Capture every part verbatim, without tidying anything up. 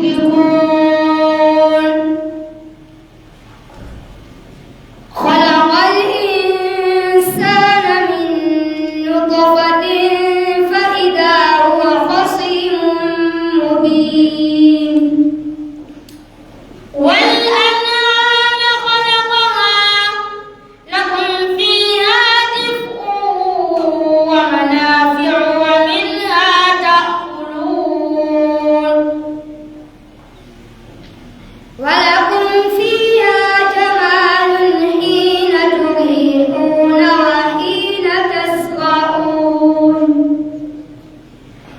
ينفقون. خلق الإنسان من نطفة فإذا هو خصيم مبين. والأنعام خلقها لكم فيها دفء ومنافع ومنها تأكلون. ولكم فيها جمال حين تريحون وحين تسرحون.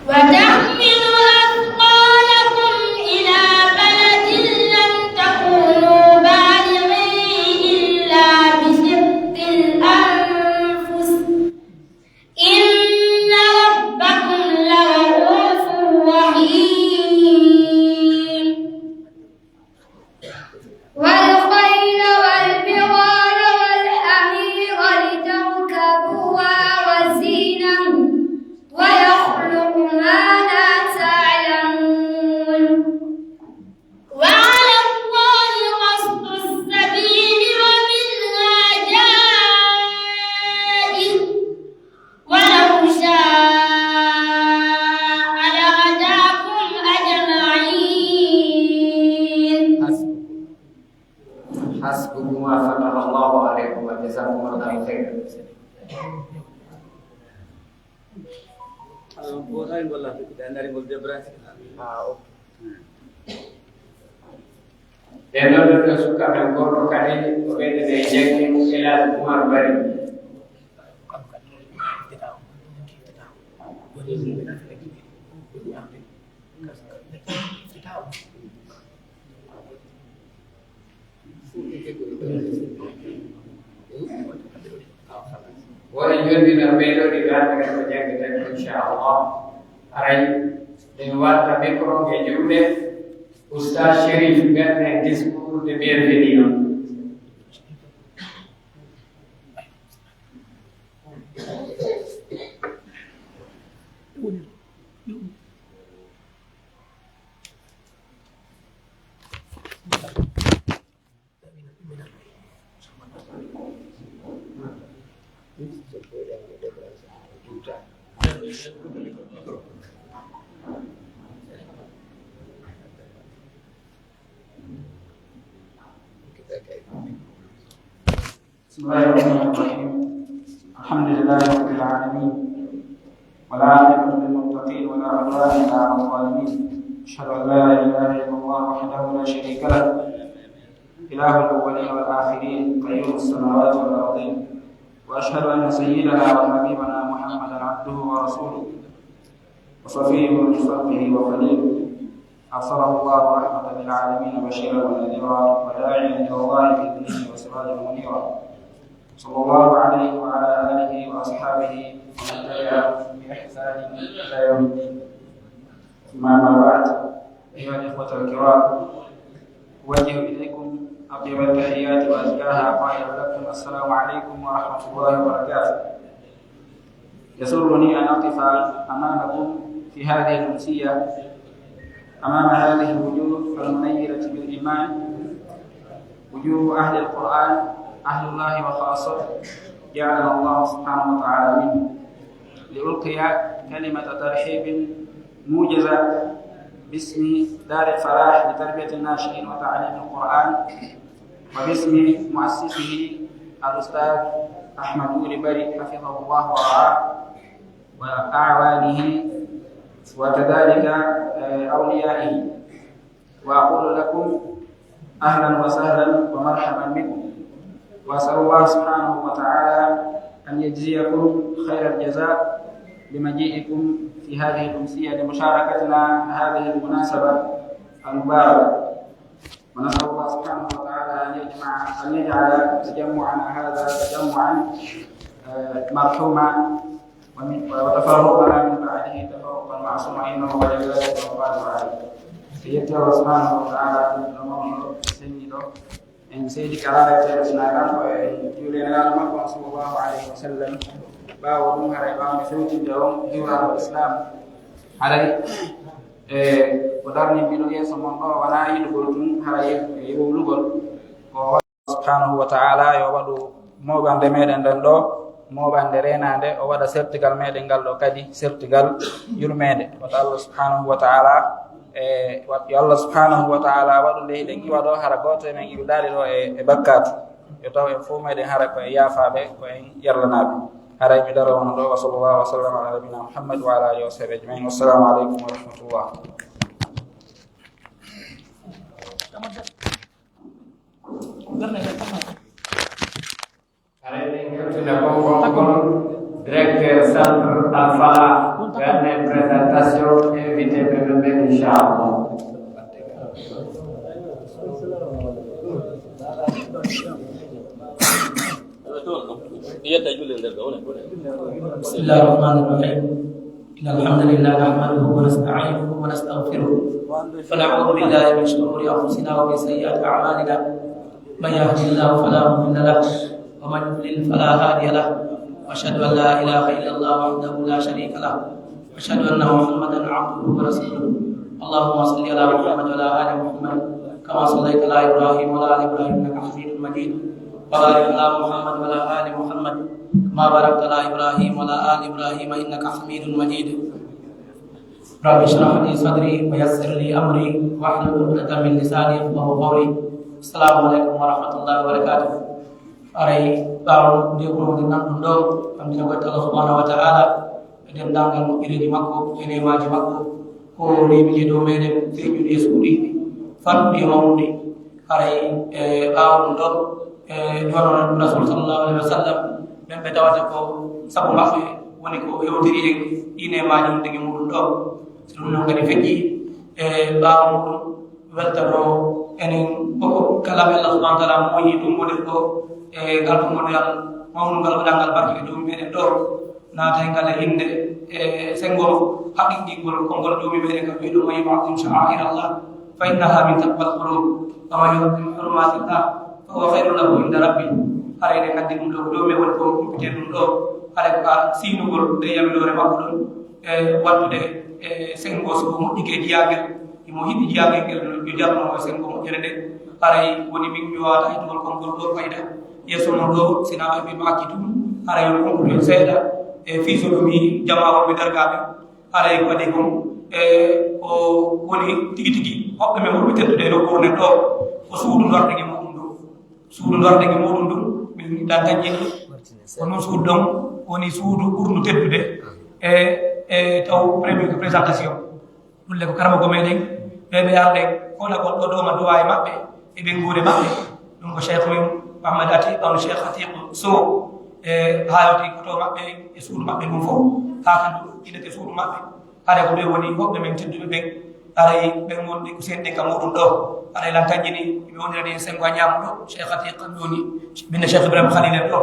وتحمل أثقالكم إلى بلد لم تكونوا بالغيه إلا بشق الأنفس. إن ربكم لرءوف رحيم. والخيل والبغال والحمير لتركبوها وزينة ويخلق ما لا تعلمون. وعلى الله قصد السبيل ومنها جائر. ولو شاء لهداكم أجمعين. حسبكم. حسبكم ما فتح الله عليكم وجزاكم الله خيرا. Ɓen ɗon ɗon sukaaɓe, gooto kadi o ɓeyda e jannge mum, Elhadj Oumar Barry. Woni jonndi no ɓeydo ɗi ganda ko janngi tan, inchallah. Aray, min warta micro e juuɗe Oustaz Chérif, gannden discours de bienvenue on. بسم الله الرحمن الرحيم. الحمد لله رب العالمين. والعاقبة للمتقين ولا عدوان إلا على الظالمين. أشهد أن لا إله إلا الله وحده لا شريك له، إله الأولين والآخرين، قيوم السماوات والأرضين. وأشهد أن سيدنا وحبيبنا محمدا عبده ورسوله وصفيه من خلقه وخليله، أرسله الله رحمة للعالمين بشيرا ونذيرا وداعيا إلى الله بإذنه وسراجا منيرا. صلى الله عليه وعلى آله وأصحابه ومن تبعهم بإحسان إلى يوم الدين. ثم أما بعد، أيها الإخوة الكرام، أوجه إليكم أطيب التحيات وأزكاها قائلا لكم: السلام عليكم ورحمة الله وبركاته. يسرني أن أقف أمامكم في هذه الأمسية، أمام هذه الوجوه المنيرة بالإيمان، وجوه أهل القرآن، أهل الله وخاصته، جعلنا الله سبحانه وتعالى منهم، لألقي كلمة ترحيب موجزة باسم دار الفلاح لتربية الناشئين وتعليم القرآن، وباسم مؤسسه الأستاذ أحمد ولي بري، حفظه الله ورعاه، وأعوانه، وكذلك، آه، أوليائه. وأقول لكم أهلا وسهلا ومرحبا بكم، وأسأل الله سبحانه وتعالى أن يجزيكم خير الجزاء بمجيئكم في هذه الأمسية لمشاركتنا هذه المناسبة المباركة. ونسأل الله سبحانه وتعالى أن يجمع، أن يجعل تجمعنا هذا تجمعا، آه، مرحوما، ومن، وتفرقنا من بعده تفرقا معصوما، إنه ولي ذلك والقادر عليه. En yetti Allah subhanahu wa ta'ala, ɗum ɗo mawɗo, seniiɗo. En seedi kala e teeɗo Sinaagal ko e juulde Nelaaɗo makko on, sallallahu alayhi wa sallam. Ɓaawo ɗum, haray ɓaawo nde fewtinde on hiwraango Islam, haray e Ko darnimmi ɗo yeeso mon ɗo, wonaa yiɗugol tun hara e wowlugol. Ko Allah subhanahu wa ta'ala yo waɗu mooɓande meɗen nden ɗo, mooɓande reenaande, o waɗa sertigal meɗen ngal ɗo kadi sertigal yurmeende. Wata Allah subhanahu wa ta'ala, e, wat-, yo Allah subhanahu wa ta'ala waɗu nde hiɗen iwa ɗo, hara gooto e men iwdaali ɗo e, e bakkaatu. Yo taw en fof meɗen hara ko en yaafaaɓe, ko en yerlanaaɓe. Haray mi daro wano ɗo, wa sallallahu wa sallam ala nabina Muhammad wa ala alihi wa sahbihi ajmain. Wassalamu alaikum wa rahmatullah. Haray min kettina konngol ngol, directeur centre Al Falah, ɓe waɗa présentation, invité ɓe ɓe ɓen, inchallah. بسم الله الرحمن الرحيم. إن الحمد لله نحمده ونستعينه ونستغفره، ونعوذ بالله من شرور أنفسنا ومن سيئات أعمالنا. من يهده الله فلا مضل له، ومن يضلل فلا هادي له. وأشهد أن لا إله إلا الله وحده لا شريك له، وأشهد أن محمدا عبده ورسوله. اللهم صل على محمد وعلى آل محمد كما صليت على إبراهيم وعلى آل إبراهيم إنك حميد مجيد. وبارك على محمد وعلى آل محمد كما باركت على إبراهيم وعلى آل إبراهيم إنك حميد مجيد. رب اشرح لي صدري ويسر لي أمري واحلل عقدة من لساني يفقهوا قولي. السلام عليكم ورحمة الله وبركاته. Haray ɓaawo nde wuro wonde nan ɗum ɗo, hamdina ko Allah subhanahu wa ta'ala, e denndaangal moƴƴereeji makko, e neemaaji makko, ko rewi e dow meɗen feeñuɗi e suuɗi, fanɗuɗi e mawnuɗi. Haray, e, ɓaawo ɗum ɗo, e, ɗum wano Rasul sallallahu alaihi wa sallam, ɓen ɓe tawata ko sabu maɓɓe woni ko hewtiri en ɗi neemaaji wonde e muɗum ɗo. So ɗum noon kadi feƴƴi, e, ɓaawo muɗum, weltanoo enen fof kala ɓe Allah subhanahu wa ta'ala moƴƴi ɗum woni ko e ngal ɗum woni al mawnungal waɗangal barke e dow meɗen ɗo. Naatayngal e innde e senngo haqiiqingol konngol Joomi meɗen kam wi'ɗo: "ومن يعظم شعائر الله فإنها من تقوى القلوب، ومن يعظم حرمات الله فهو خير له عند ربه." Haray eɗen anndi ɗum ɗo ko Joomi woni ko humpitee ɗum ɗo. Haray ko ka siinugol nde yamiroore makko ɗum e waɗtude e senngo so moƴƴike jiyaagel. Himo yiɗi jiyaagel ngel, yo jarno e senngo moƴƴere nde. Haray woni min mi waawata heɓugol konngol ɗo fayda. Yeeso mon ɗo, si na ɓe mbaaki tun, haray yo konngol yo seeɗa. E fii so ɗum mi jamaawol ɓe dargaaɓe. Haray ko waɗi kon, e ko woni tigi tigi, hoɓɓe men wonɓe teddude e nokkuure nden ɗo, ko suudu ndorɗe e muɗum ɗum. Suudu ndorɗe e muɗum ɗum, min dan taƴƴini. Ko non suudu ɗon woni suudu ɓurndu teddude. E, e taw premier présentation. Ɗum le ko karamoko meɗen, ɓe ɓe arde koɗagol ɗo ɗoma duwa e maɓɓe, e ɓeynguure maɓɓe. Ɗum ko Cheikh min Mouhamed Atiq, on Cheikh Atiq Sow, e haa yewti koto maɓɓe, e suudu maɓɓe ɗum fof, haa ka ndu innete suudu maɓɓe. Haray ko ɓe woni hoɓɓe men tedduɓe ɓen. Haray ɓen wonde ko senɗen ka muɗum ɗo. Haray lan taƴƴini, ɓe wonirani en senngo a ñaamuɗo, Cheikh Atiq, ɓe woni, ɓinne Cheikh Ibrahima Khalil en ɗo.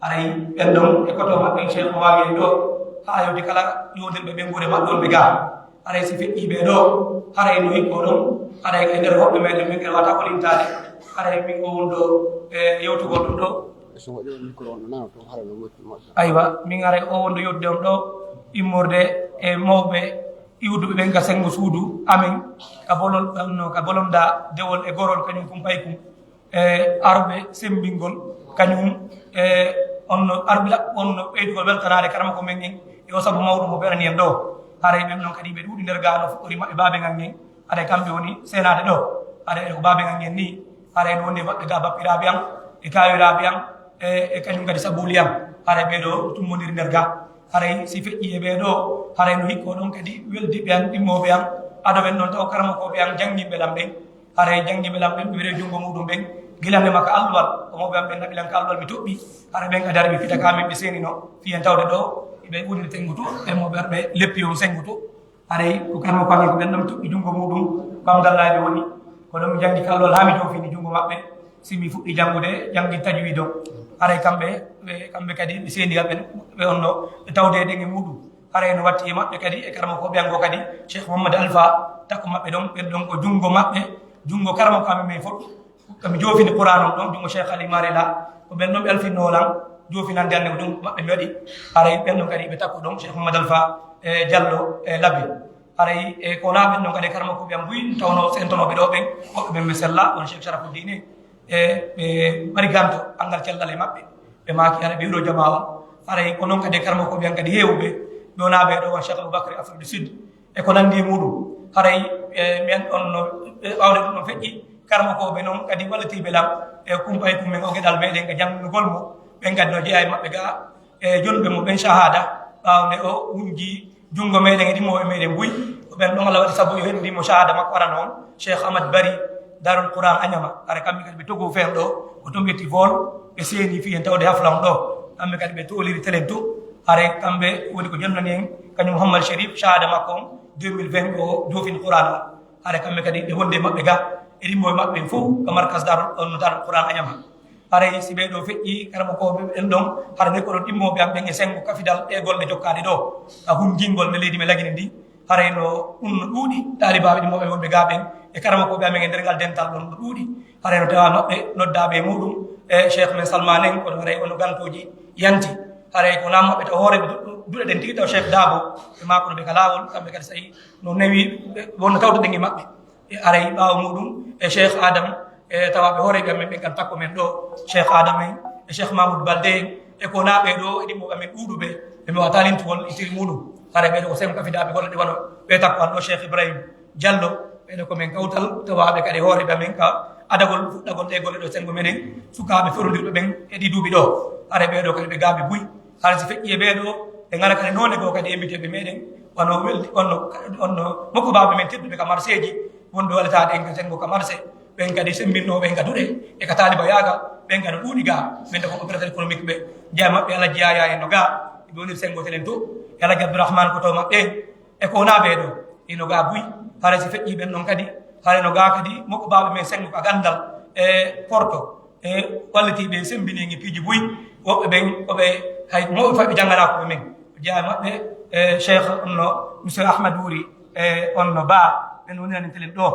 Haray ɓen ɗon e koto maɓɓe, Cheikh Mawami en ɗo, haa yewti kala yewtirɓe ɓeynguure maɓɓe on ɓe gaa. Haray si feƴƴii ɓee ɗoo, haray no hikko ɗon, haray e nder hoɓɓe meɗen, min kadi wata ko lintaade. Haray min o wonɗo e yewtugol ɗum ɗo. Aywa, min haray o wonɗo yewtude on ɗo, immorde e mawɓe iwduɓe ɓen ka senngo suudu amen, ka bolol, no, ka bolonda dewol e gorol, kañum kum pay kum. E arɓe semmbingol, kañum e on no arɓe laɓɓo, on no ɓeydugol weltanaade karamoko men en e o sabu mawɗo mo ɓe arani en ɗo. Haray ɓen noon kadi ɓe ɗuuɗi nder gaa no fuɗɗori maɓɓe baabe ngan en. Haray kamɓe woni seenaade ɗo. Haray ɓe ko baabe ngan en ni. Haray no woni e maɓɓe gaa bappiraaɓe am e kaawiraaɓe am e, e kañum kadi sabuuli am. Haray ɓee ɗoo tummondiri nder gaa. Haray si feƴƴii e ɓee ɗoo, haray no hikko ɗon kadi weldiiɓe am, ɗimmooɓe am, ado ɓen ɗon taw karamokooɓe am, jannginɓe lam ɓen. Haray jannginɓe lam ɓen, ɓe wiri junngo muɗum ɓen, gila nde maka alluwal, ko mawɓe am ɓen naɓi lan ka alluwal, mi toɓɓi. Haray ɓen kadi haray ɓe fita ka min, ɓe seenino, fii en tawde ɗo, ɓe wuliri senngutu, ɓen mawɓe ɓe leppi on senngutu. Haray ko karamoko amen ko ɓen ɗon toɓɓi junngo muɗum, ko Hamdallahi ɓe woni, ko ɗon mi janngi ka alluwal haa mi joofini junngo maɓɓe. Si mi fuɗɗi janngude, janngi tajwiid on. Haray kamɓe, ɓe, kamɓe kadi ɓe seeni kamɓe, ɓe on no, ɓe tawde e ɗen e muɗum. Haray no watti e maɓɓe kadi, e karamokooɓe an goo kadi, Cheikh Mouhamadou Alpha, takko maɓɓe ɗon, ɓen ɗon ko junngo maɓɓe, junngo karamoko amen men fof. Ko mi joofini Qur'aan on ɗon, junngo Cheikh Ali Marela, ko ɓen ɗon ɓe alfinno lan, joofinande hannde ko junngo maɓɓe mi waɗi. Haray ɓen ɗon kadi ɓe takko ɗon, Cheikh Mouhamadou Alpha, e Diallo, e Labe. Haray e ko wonaa ɓen ɗon kadi e karamokooɓe am buy, tawnoo sentonooɓe ɗoo ɓen, woɓɓe ɓen ɓe sella, on Cheikh Sharafuddin e, e ɓe mari ganto anngal cellal e maɓɓe. Ɓe maaki hara ɓe yuuro jamaa on. Haray ko noon kadi e karamokooɓe am kadi heewuɓe, ɓe wonaa ɓee ɗoo, on Cheikh Aboubacry Afrique du Sud, e ko nanndi e muuɗum. Haray, e, men on no, e, ɓaawde ɗum no feƴƴi, karamokooɓe noon kadi wallitiiɓe lam, e kumpa e kummen o geɗal meɗen ka janngugol mo, ɓen kadi no jeyaa e maɓɓe ga, e jonɓe mo ɓen shahada, ɓaawo nde o wunji junngo meɗen e ɗimooɓe meɗen buy, ko ɓen ɗon Allah waɗi sabu yo heɓi mo shahada makko arano on, Cheikh Ahmad Bari, Darul Quran Añama. Hara kamɓe kadi ɓe togo fen ɗo, ko toon ɓe ƴetti vol, ɓe seeni fii en tawde hafla on ɗo. Kamɓe kadi ɓe tooliri telen to, hare kamɓe woni ko jonnani en, kañum Mouhammad Chérif, shahada makko on deux mille vingt ko joofini Quran on. Hare kamɓe kadi ɓe wonde e maɓɓe ga, e ɗimmo e maɓɓe ɓen fof, ka markas Darul, on Darul Quran Añama. Haray si ɓee ɗoo feƴƴi, karamokooɓe ɓen ɗon, hara ne ko ɗon ɗimmooɓe am ɓen e senngo kafidal e golle jokkaade ɗo, ka hunjingol nde leydi men Lagine ndi. Haray no ɗum no ɗuuɗi, taalibaaɓe ɗimmooɓe wonɓe ga ɓen, e karamokooɓe amen e nder ngal dental ɗon no ɗuuɗi. Haray no tawaa maɓɓe noddaaɓe e muuɗum, e Cheikh men Salman en, kono haray ono gantooji yanti. Haray ko naam maɓɓe taw hoore duɗe ɗen tigi taw Cheikh Dabo, e maa kono ɓe ka laawol, kamɓe kadi sayi no newi, wonno tawtoɗen e maɓɓe. E aray ɓaawo muuɗum, e Cheikh Adam, e tawaaɓe hooreeɓe amen ɓen kan takko men ɗo, Cheikh Adam en, e Cheikh Mamoudou Balde en, e ko naa ɓee ɗo, e ɗimmo amen ɗuuɗuɓe, ɓe mi wata lintugol e tiri muuɗum. Haray ɓee ɗo ko senngo kafidaaɓe golle ɗe wano ɓe takko an ɗo, Cheikh Ibrahim Diallo, ɓee ɗo ko men kawtal, tawaaɓe kadi hooreeɓe amen ka adagol fuɗɗagol ɗe golle ɗo senngo menen, sukaaɓe forondirɓe ɓen e ɗi duuɓi ɗo. Haray ɓee ɗo kadi ɓe gaaɓi buy. Hara si feƴƴi e ɓee ɗo, ɓe ngara kadi noone goo kadi invité ɓe meɗen, wano weldi, onno, onno mokko baaɓe men tedduɓe ka marseeji, wonɓe wallitaade en ka senngo ka marse, ɓen kadi semmbinooɓe en ka duɗe, e ka taalibayaagal, ɓen kadi ɗuuɗi ga, ɓen ko opérateur économique ɓe, jeyaa maɓɓe Alaji Yaya en no ga, ɓe wonir senngo telen to, e Alaji Abdourahmane ko to maɓɓe, e ko wonaa ɓee ɗo, ino ga buy, hara si feƴƴi ɓen ɗon kadi, hara no ga kadi, mokko baaɓe men senngo ka ganndal, e porto, e wallitiiɓe semmbini e piiji buy, woɓɓe ɓen ko ɓe hay ko mawɓe fay ɓe jannganaako ɓe men. Jeyaa e maɓɓe, e Cheikh on no Monsieur Ahmad Wuri, e on no Ba, ɓen wonirani telen ɗo.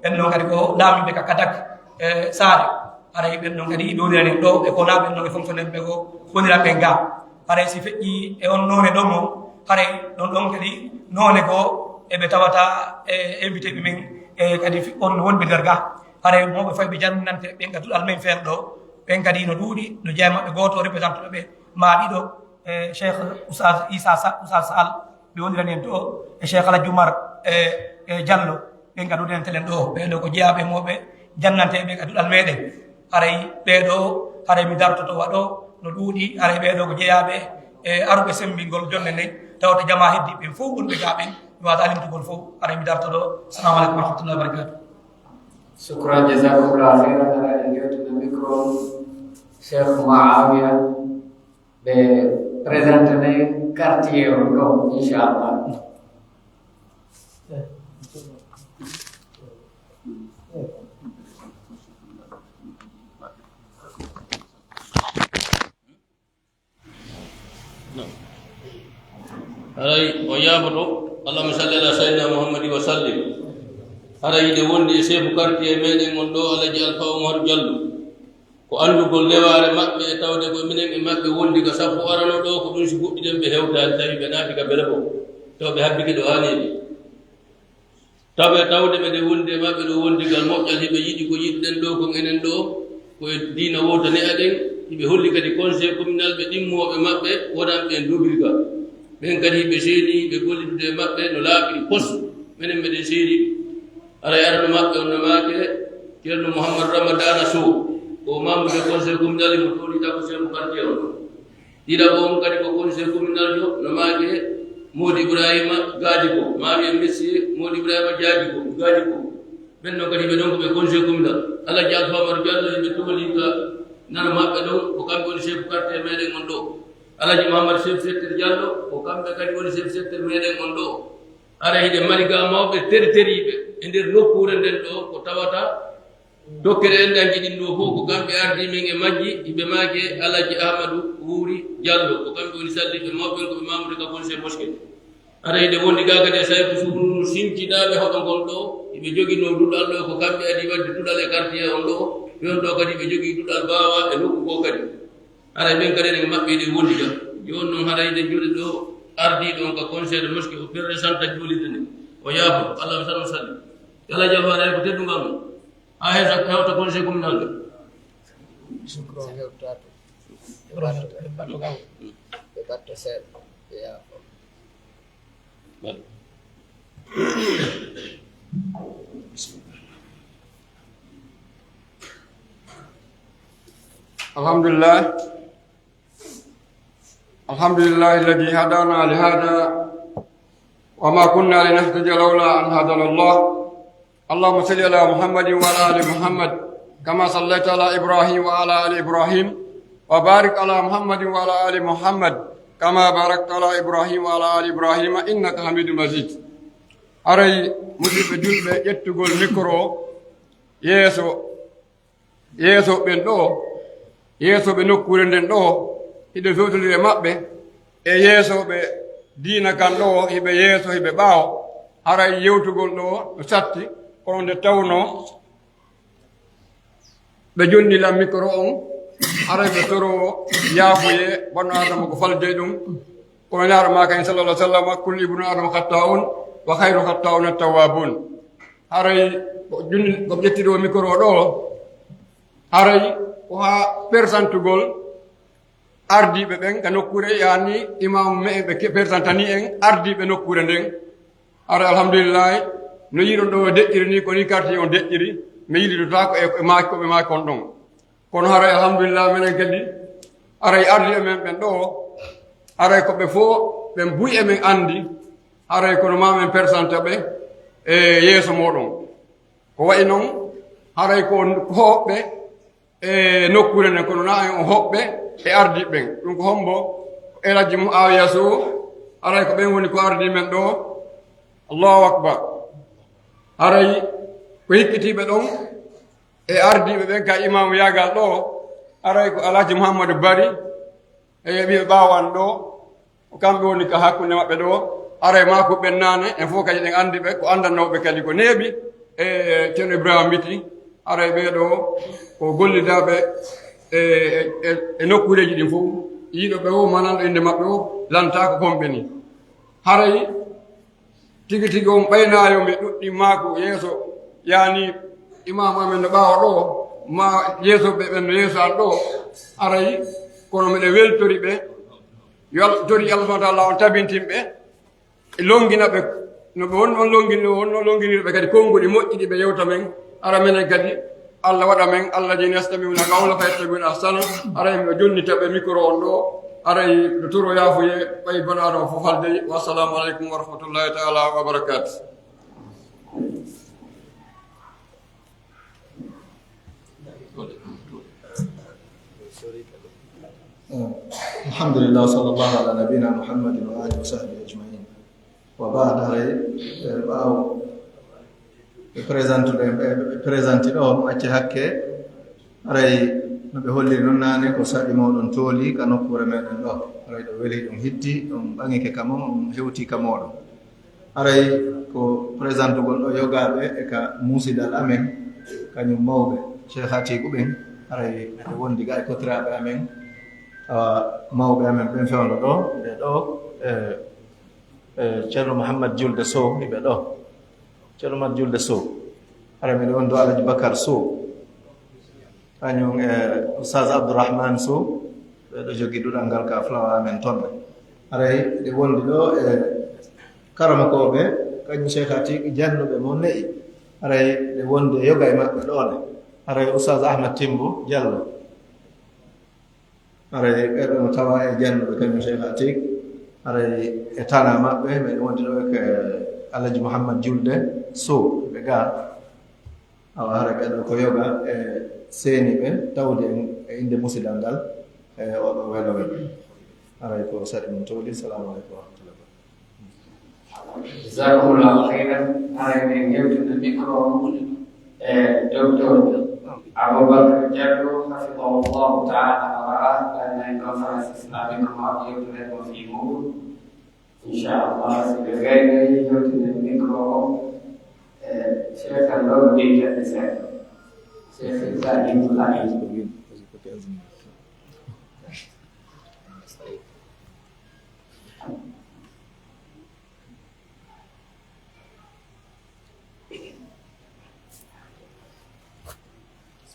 Ɓen ɗon kadi ko laamiiɓe ka Kadak, e Saare. Haray ɓen ɗon kadi ɓe wonirani en ɗo, e ko naa ɓen ɗon e fonctionnaire ɓe ko woniran ɓen ga. Haray si feƴƴi e on noone ɗon mo, haray ɗon ɗon kadi noone goo eɓe tawata e invité ɓe men, e kadi fi-, on wonɓe nder ga. Haray mawɓe fay ɓe jannante ɓen ka duɗal men fen ɗo, ɓen kadi no ɗuuɗi, no jeyaa e maɓɓe gooto représentant ɓe maa ɗiɗo, e Cheikh Oustaz Issa Sa-, Oustaz Sall, ɓe wonirani en to, e Cheikh Alhaji Oumar, e, e Diallo, ɓen kadi wonirani telen ɗo, ɓee ɗo ko jeyaaɓe e mawɓe jannanteeɓe ka duɗal meɗen. Haray ɓee ɗo, haray mi dartoto waɗo no ɗuuɗi, haray ɓee ɗo ko jeyaaɓe e aruɓe semmbingol jonne nden, tawata jamaa heddi ɓen fof wonɓe ga ɓen, mi wata lintugol fof, haray mi dartoto. Assalamu aleykum wa rahmatullahi wa barakatuh. Shukran, jazakumullahu khairan. Haray en yewtina micro Cheikh Muawiya, ɓe présente ne quartier on ɗo, inchallah. Haray o yaafoto, Allahumma salli ala sayyidina Muhammadin wa sallim. Haray hiɗen wondi e chef quartier meɗen on ɗo, Alaji Alfa Oumar Diallo. Ko anndugol newaare maɓɓe e tawde ko minen e maɓɓe wondi ka safo arano ɗo, ko ɗum si fuɗɗiɗen ɓe hewtaani, tawi ɓe naati ka bele fof, taw ɓe habbike ɗo haani. Taw ɓe tawde meɗen wondi e maɓɓe ɗo wondigal moƴƴal, hiɓe yiɗi ko yiɗɗen ɗo kon enen ɗo, ko e diina wooto ne'aɗen, hiɓe holli kadi conseil communal ɓe ɗimmooɓe maɓɓe wonanɓe en duubirgal. Ɓen kadi hiɓe seeni, ɓe gollidude e maɓɓe no laaɓiri pos, menen meɗen seeni. Haray arano maɓɓe on no maake Ceerno Mouhammad Ramadana Sow, ko membre de conseil communal, mo tooni takko chef quartier on. Ɗiɗaɓo on kadi ko conseil communal jo, no maake Mody Ibrahima Gadjigo, maa wiye monsieur Mody Ibrahima Diadjigo, Gadjigo. Ɓen non kadi ɓe ɗon ko ɓe conseil communal. Alaji Alfa Oumar Diallo, hiɓe tooli ka nano maɓɓe ɗon, ko kamɓe woni chef quartier meɗen on ɗo. Alaji Mouhammad Chef Secteur Diallo, ko kamɓe kadi woni chef secteur meɗen on ɗo. Ara hiɗen mari ga mawɓe teriteriiɓe e nder nokkuure nden ɗo, ko tawata dokkere enɗanji ɗin ɗo fof, ko kamɓe ardi min e majji, hiɓe maake Alaji Ahmadu Wuuri Diallo, ko kamɓe woni salliɓe mawɓe, ko ɓe mamude ka conseil mosquée. Ara hiɗen wondi ga kadi e Sayku Suunu sinkinaaɓe hoɗo ngol ɗo, hiɓe joginoo duɗal ɗo, ko kamɓe adi wadde duɗal e quartier on ɗo, ɓe on ɗo kadi ɓe jogii duɗal baawa e nokku goo kadi. Haray ɓen kadi enen e maɓɓe eɗen wondi ga. Jooni non haray eɗen jooɗi ɗo, ardiiɗo on ka conseil de mosquée o, représentant juulirde nde. O yaafo, Allah mi sallu salli. Yalla jam waɗa ko teddungal mum. Ha hewta, hewta conseil communal ɓe. Sukro hewta to. Ibrahim, ɓe mbaɗto kam. Ɓe mbaɗto seeɗa. Ɓe yaafo. Alhamdulillah. الحمد لله الذي هدانا لهذا وما كنا لنهتدي لولا أن هدانا الله. اللهم صل على محمد وعلى آل محمد كما صليت على إبراهيم وعلى آل إبراهيم وبارك على محمد وعلى آل محمد كما باركت على إبراهيم وعلى آل إبراهيم إنك حميد مجيد. Haray, musidɓe julɓe, ƴettugol mikro yeeso yeesooɓe ɓen ɗoo, yeesooɓe nokkuure nden ɗoo, hiɗen fewtondiri e maɓɓe, e yeesooɓe diina kan ɗoo, hiɓe yeeso, hiɓe ɓaawo. Haray yewtugol ɗoo no satti, kono nde tawnoo ɓe jonni lan mikro on, haray ɓe toroo yaafuyee, bano Aadama ko faljey ɗum. Kono Nelaaɗo maaki en, sallallahu alaihi wasallam, "Kullu ibnu Aadama khatta'un, wa khayru khatta'una tawwabun." Haray ko junni ko ƴetti ɗoo mikro ɗoo, haray ko haa persantugol ardiiɓe ɓen ka nokkuure, yaani imaamu me'en ɓe ke-, persantani en ardiiɓe nokkuure nden. Haray alhamdulillahi, no yiɗon ɗoo deƴƴiri ni, ko ni quartier on deƴƴiri, mi yilitotaako e, e maaki ko ɓe maaki kon ɗon. Kono haray alhamdulillah, menen kadi, haray ardiiɓe men ɓen ɗoo, haray ko ɓe fof ɓen buy e men anndi, haray kono ma men persanta ɓe e yeeso mooɗon. Ko wayi non, haray ko hoɓɓe e nokkuure nden, kono na en on hoɓɓe e ardiiɓe ɓen. Ɗum ko hombo? Ko El Hadji Muawiya Sow, haray ko ɓen woni ko ardii men ɗoo. Allahu Akbar. Haray ko hikkitiiɓe ɗon, e ardiiɓe ɓen ka imaamu yaagal ɗoo, aray ko Alhaji Muhammadu Bari, e ɓiɓɓe ɓaawo an ɗoo, ko kamɓe woni ka hakkunde maɓɓe ɗoo, aray maaku ɓennaani, en fof kadi eɗen anndi ɓe, ko anndanooɓe kadi ko neeɓi, e Ceerno Ibrahima Biti, aray ɓee ɗoo ko gollidaaɓe e, e, e, e nokkuureeji ɗin fof, yiɗo ɓe o, mananɗo innde maɓɓe o, lantaako ko honɓe ni. Haray tigi tigi on ɓaynaayo mi ɗuɗɗi maaku yeeso, yaani imaamu amen no ɓaawo ɗoo, ma yeeso ɓe ɓen no yeeso an ɗoo, aray kono miɗen weltori ɓe, yo Allah, tori Allah subhanahu wa taala on tabintin ɓe, e longina ɓe, no ɓe wonno on longini, wonno longinirɓe kadi konguɗi moƴƴi ɗi ɓe yewta men, ara menen kadi, Allah waɗa men, Allah jeni yastamiuna qawla fa yattabiuna ahsana. Aray mi jonnita ɓe micro on ɗoo, aray mi toro yaafuye, ɓay bano Adama fof haldey. Wassalamu aleykum wa rahmatullahi taala wa barakatuh. Alhamdulillah, wa sallallahu ala nabina Muhammadin wa alihi wa sahbihi ajmain. Wa baad, haray, eh, ɓaawo ɓe présentude, ɓe, ɓe présenti ɗoo, mo acce hakke, haray no ɓe holliri non naane, ko saɗi mooɗon tooli ka nokkuure meɗen ɗoo. Haray ɗo weli, ɗum hitti, ɗum ɓaŋike ka mon, ɗum hewti ka mooɗon. Haray ko présentugol ɗoo yogaaɓe e ka muusidal amen, kañum mawɓe Cheikh Atiku ɓen, haray ɓe wondi ga e kotiraaɓe amen, awa, mawɓe amen ɓen fewndo ɗoo, ɓe ɗoo, eh, Eh, Ceerno Mouhammad Julde Sow, mi ɓe ɗoo. Ceerno Mouhammad Julde Sow. Hara miɗo on ɗoo Alhaji Bakar Sow. Kañum e Oustaz Abdourahmane Sow. Ɓe ɗoo jogii duɗal ngal ka flawa amen toon. Haray ɗe wondi ɗoo e karamokooɓe, kañum Cheikh Atiq jannuɓe mo ne'i. Haray ɗe wondi e yoga e maɓɓe ɗoo ne. Haray Oustaz Ahmad Timbo Diallo. Haray ɓee ɗoo no tawaa e jannuɓe kañum Cheikh Atiq. Haray e tanaa maɓɓe, meɗen wondi ɗoo e ko Alhaji Mouhammad Julde Sow, ɓe gaa. Awa, haray ɓee ɗoo ko yoga e seeniiɓe tawde en e innde musidal ngal e oo ɗoo welo welo. Haray ko saɗi mum towɗi. Salamu aleykum wa rahmatullahi wa barakatuh. Jazakumullahu khairan. Haray men yewtino micro on e Docteur Aboubacar Diallo, hafidahullahu taala wa ra'ah, ɗan en conférence islamique mo yewturen mo fii muuɗum. Inchallah, si ɓe gaynoyi yewtino micro on e Cheikh Allo Bey Diallo Seck. Cheikh Ibrahim Laye.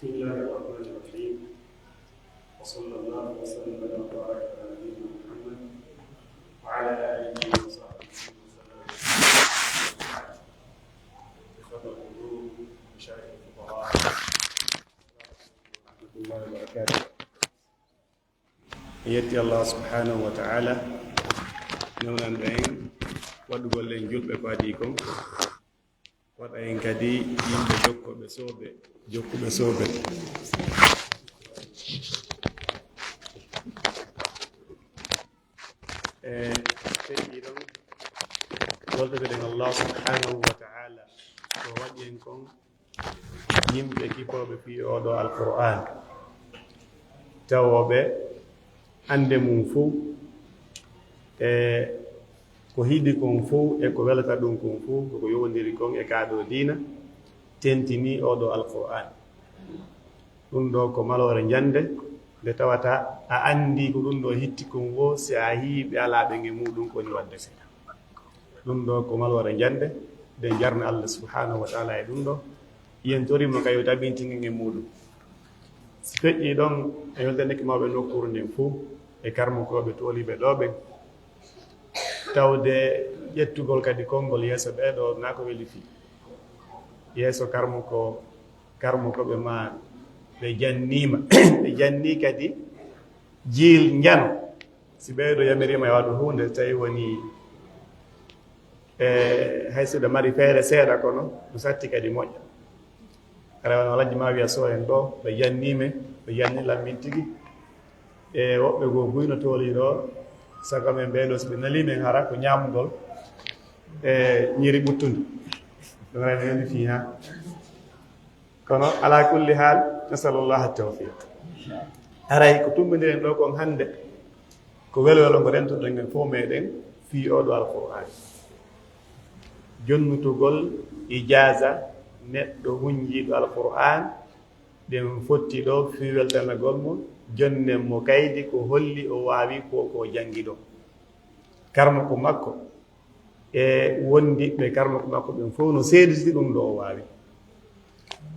بسم الله الرحمن الرحيم. وصلى الله وسلم وبارك على نبينا محمد وعلى آله وصحبه وسلم. إخوة الحضور، مشايخ الفقهاء، ورحمة الله وبركاته. En yetti Allah subhanahu wa ta'ala, newnanɗo en waɗugol en julɓe ko adii kon. Waɗa en kadi yimɓe jokkuɓe soobe, jokkuɓe soobe. E feƴƴi ɗon, weltoto ɗen Allah subhanahu wa ta'ala ko waɗi en kon yimɓe kipooɓe fii oo ɗoo Alqur'aan, tawooɓe annde mum fow e ko hiɗi kon fow e ko welata ɗum kon fow, ko ko yowondiri kon e kaa ɗoo diina, tentinii oo ɗoo Alqur'aan. Ɗum ɗoo ko maloore njannde, nde tawata a anndii ko ɗum ɗoo hitti kon woo, si a yii ɓe alaa ɓe e muuɗum, ko woni waɗde seeɗa. Ɗum ɗoo ko maloore njannde, nde njarna Allah subhanahu wa ta'ala e ɗum ɗoo. Yen tori mo kay o tabinti ngel e muuɗum. Si feƴƴii ɗon, en weltanike mawɓe nokkuure nden fow, e karmokooɓe tooliiɓe ɗoo ɓen. Tawde ƴettugol kadi konngol yeeso ɓee ɗoo, naa ko weli fii. Yeeso karmoko, karmokooɓe maa ɓe janniima, ɓe jannii kadi jiil njano. Si ɓee ɗoo yamiriima e waɗu huunde, tawi woni, e, hay so ɓe mari feere seeɗa, kono no satti kadi moƴƴa. Hara wano Alhaji ma wiya so en ɗoo, ɓe janniime, ɓe janni lammin tigi. E woɓɓe goo buy no tooli ɗoo, sago men ɓee ɗoo, so ɓe nalii men hara ko ñaamugol, e, ñiiri ɓuttundi. Ɗum hara no yoni fii ha. Kono, ala kulli haal, nasalullaha tawfiq. Haray ko tummbindiren ɗoo kon hannde, ko welo welo ngo rentoɗen en fow meɗen fii oo ɗoo Alqur'aan. Jonnutugol ijaaza neɗɗo hunjiiɗo Alqur'aan, ɗen fotti ɗoo fii weltanagol mo, jonnen mo kaydi ko holli o waawi ko, ko o janngi ɗoo. Karmoko makko e wondiɓɓe karmoko makko ɓen fow no seediti ɗum ɗoo o waawi.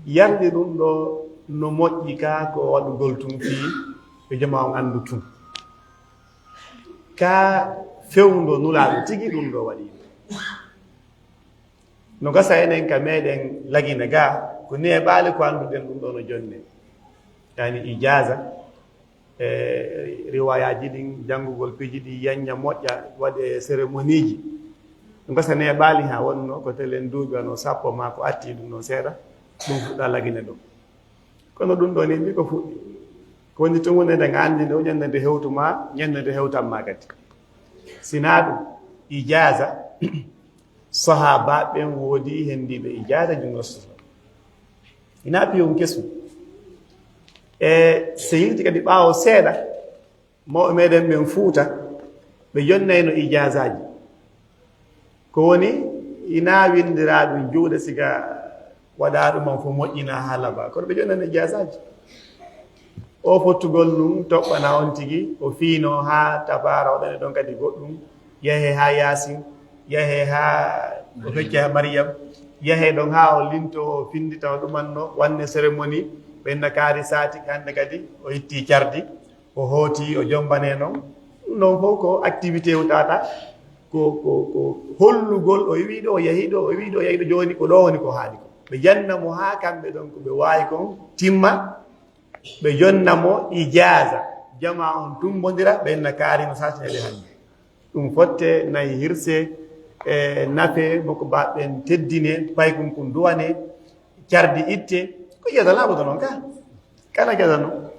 Yardi ɗum ɗoo no moƴƴi ka ko waɗugol tun fii yo jama on anndu tun. Ka fewndo Nulaaɗo tigi ɗum ɗoo waɗi. No gasa enen ka meɗen Lagine gaa, ko neeɓaali ko annduɗen ɗum ɗoo no jonne. Yani ijaaza, e riwayaaji ɗin, janngugol piiji ɗi, yanña moƴƴa, waɗe cérémoniiji. Ɗum gasa neeɓaali haa wonno ko telen duuɓi wano sappo maa ko atti ɗum ɗon seeɗa, ɗum fuɗɗa Lagine ɗoo. Kono ɗum ɗoo ni, mbi ko fuɗɗi. Ko woni tun wonde nde nga anndi nde, ñande nde hewtu maa, ñande nde hewtan maa kadi. Sinaa ɗum, ijaaza, sahaabaaɓe ɓen woodi henndiiɓe ijaaza, jum Rasul. Ina piyon kesu. E so yilti kadi ɓaawo seeɗa, mawɓe meɗen ɓen Fuuta, ɓe jonnayno ijaazaaji. Ko woni, ina winndiraa ɗum juuɗe, siga waɗaa ɗum on fof moƴƴinaa haa labaa. Kono ɓe jonnayno ijaazaaji. O fottugol ɗum toɓɓana on tigi, o fiino haa tabaara, waɗane ɗon kadi goɗɗum, yahe haa Yaasin, yahe haa o fecca Mariyam, yahe ɗon haa o linto, o findi tawa ɗumanno, wanne cérémonie, ɓenna kaari saati, hannde kadi o itti cardi, o hooti, o jombane noon. Ɗum ɗon fof ko activité o tata, ko, ko, ko hollugol, o wi'i ɗo, o yahi ɗo, o wi'i ɗo, o yahi ɗo, jooni ko ɗo woni ko haali ko. Ɓe janna mo haa kamɓe ɗon ko ɓe waawi kon timma, ɓe jonna mo ijaaza, jama on tumbondira, ɓenna kaari no satinede hannde. Ɗum fotte, nayi hirse, e nafe, moko baɓɓen teddine, paykun kun duwane, cardi itte, ko ijaaza laaɓuɗo noon ka? Kana ijaaza noon?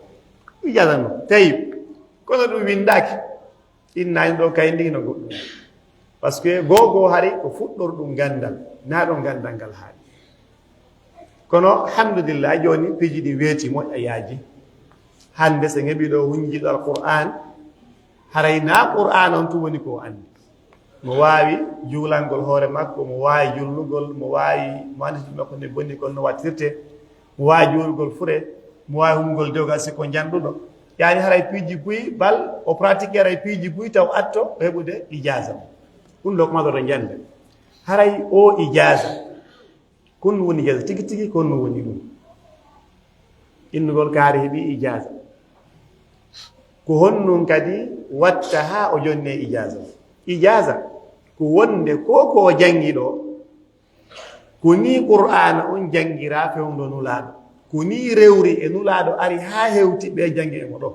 Ijaaza noon. Tayib. Kono ɗum winndaaki. Innaani ɗo kay ndi no goɗɗum. Parce que goo goo hari ko fuɗɗorɗum ganndal, naa ɗon ganndal ngal haali. Kono, alhamdulillah, jooni piiji ɗi weeti, moƴƴa, yaaji. Hannde, so ngeɓi ɗo hunjiiɗo Alqur'aan, haray naa Qur'aan on tun woni ko o anndi. Mo waawi juulangol hoore makko, mo waawi julnugol, mo waawi, mo anndi juuɗe makko ne bonni, kono no wattirte, mo waawi juulugol fure, mo waawi humugol dewgal, si ko njanɗuɗo. Yaani haray piiji buy, bal o pratique haray piiji buy taw atto heɓude ijaaza. Ɗum ɗo ko maɗoto njannde. Haray o ijaaza, kon woni ijaaza tigi tigi, kon woni ɗum. Innugol kaari heɓi ijaaza. Ko honɗun kadi watta haa o jonnee ijaaza? Ijaaza ko wonde ko ko o janngi ɗoo, ko nii Qur'aana on janngiraa fewndo Nulaaɗo, ko nii rewri e Nulaaɗo ari haa hewti ɓe janngi e mo ɗoo.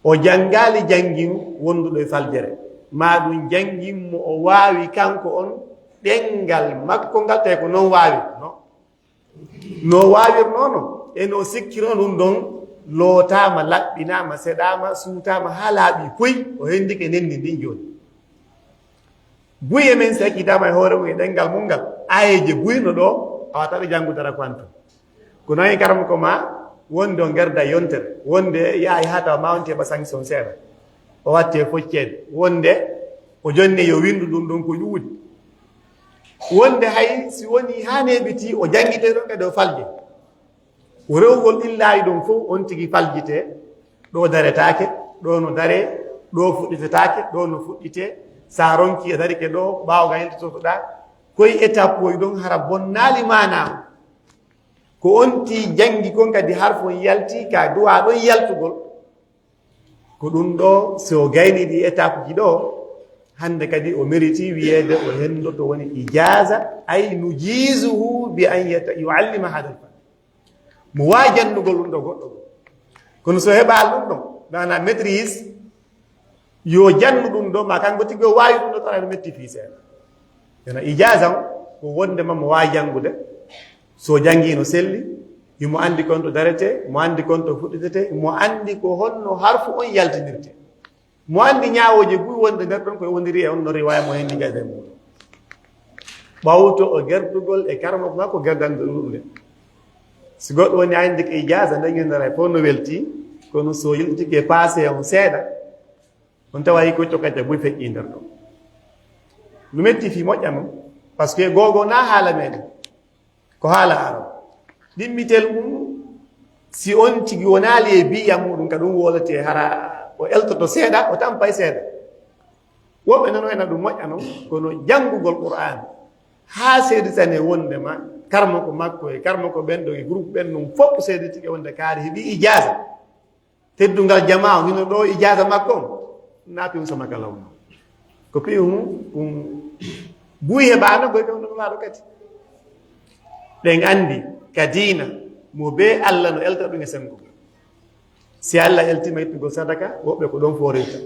O janngaali jannginu wonduɗo e faljere, maa ɗun janngin mo o waawi kanko on ɗenngal makko ngal, tawi ko non waawi no. No waawirnoo non, e no sikkirnoo ɗun ɗon, lootaama, laɓɓinaama, seɗaama, suutaama haa laaɓi puy, o hendike nenndi ndin jooni. Buy e men si ekkitaama e hoore mum e ɗenngal mun ngal, aayeeje buy no ɗoo, a waawataa ɗe janngude hara ko an tun. Ko non e karamoko maa, wonde on gerda yontere, wonde yahay haa tawa ma on teɓa sanction seeɗa. O watte focceede, wonde o jonni yo winndu ɗun ɗon ko ƴuwude. Wonde hay si woni haa neeɓitii, o janngitee ɗon kadi o falje. Ko rewugol ɗin laawi ɗon fow, on tigi faljitee, ɗoo daretaake, ɗoo no daree, ɗoo fuɗɗitetaake, ɗoo no fuɗɗitee. Sa ronkii a darike ɗoo, ɓaawo ga yaltitotoɗaa, koy étape woy ɗon hara bonnaali maanaa. Ko on tii janngi kon kadi harfon yaltii ka duwaa ɗon yaltugol. Ko ɗun ɗoo, si o gaynii ɗii étape ji ɗoo, hannde kadi o mériti wiyeede o henndoto woni ijaaza, ay nujizuhu bi an yata-, yuallima hadal fan. Mo waawi janndugol ɗun ɗoo goɗɗo goo. Kono so heɓaali ɗun ɗon, maanaa maîtrise, yo jannu ɗun ɗoo, maa kanko tigi o waawi ɗun ɗoo, tan aɗa metti fii seeɗa. Ena ijaaza on ko wonde ma mo waawi janngude. So janngii no selli, himo anndi kon to daretee, mo anndi kon to fuɗɗitetee, mo anndi ko honno harfu on yaltinirtee. Mo anndi ñaawooje buy wonde nder ɗon ko wondiri e on no riwaaya mo henndi gayde mum. Ɓawto o gerdugol e karamoko makko gerdande ɗuuɗunde. Si goɗɗo woni anndi ko ijaaza, nde ñanndaray fof no weltii, kono so yiltitike paase on seeɗa, on tawa ko cokkaca buy feƴƴii nder ɗon. No metti fii moƴƴa non, parce que googo na haala meɗen. Ko haala aro. Ɗimmitel mum, si on tigi wonaali e biya muɗum, ka ɗum wooletee, hara o eltoto seeɗa, o tampa e seeɗa. Woɓɓe noon ena ɗum moƴƴa noon, kono janngugol Qur'aan haa seeditane wondema karmoko makko e karmoko ɓen ɗo e groupe ɓen ɗum fof seeditike wonde kaari heɓi ijaaza. Teddungal jamaa on, hino ɗo ijaaza makko on, na pi'un sama ka lawno. Ko pi'un, ɗum buy heɓaano, boy ɓe on ɗum laaɗo kadi. Ɗen anndi ka diina, mo bee Alla no elta ɗum e senngo. Si Alla eltiima ittugol sadaka, woɓɓe ko ɗon foorirta.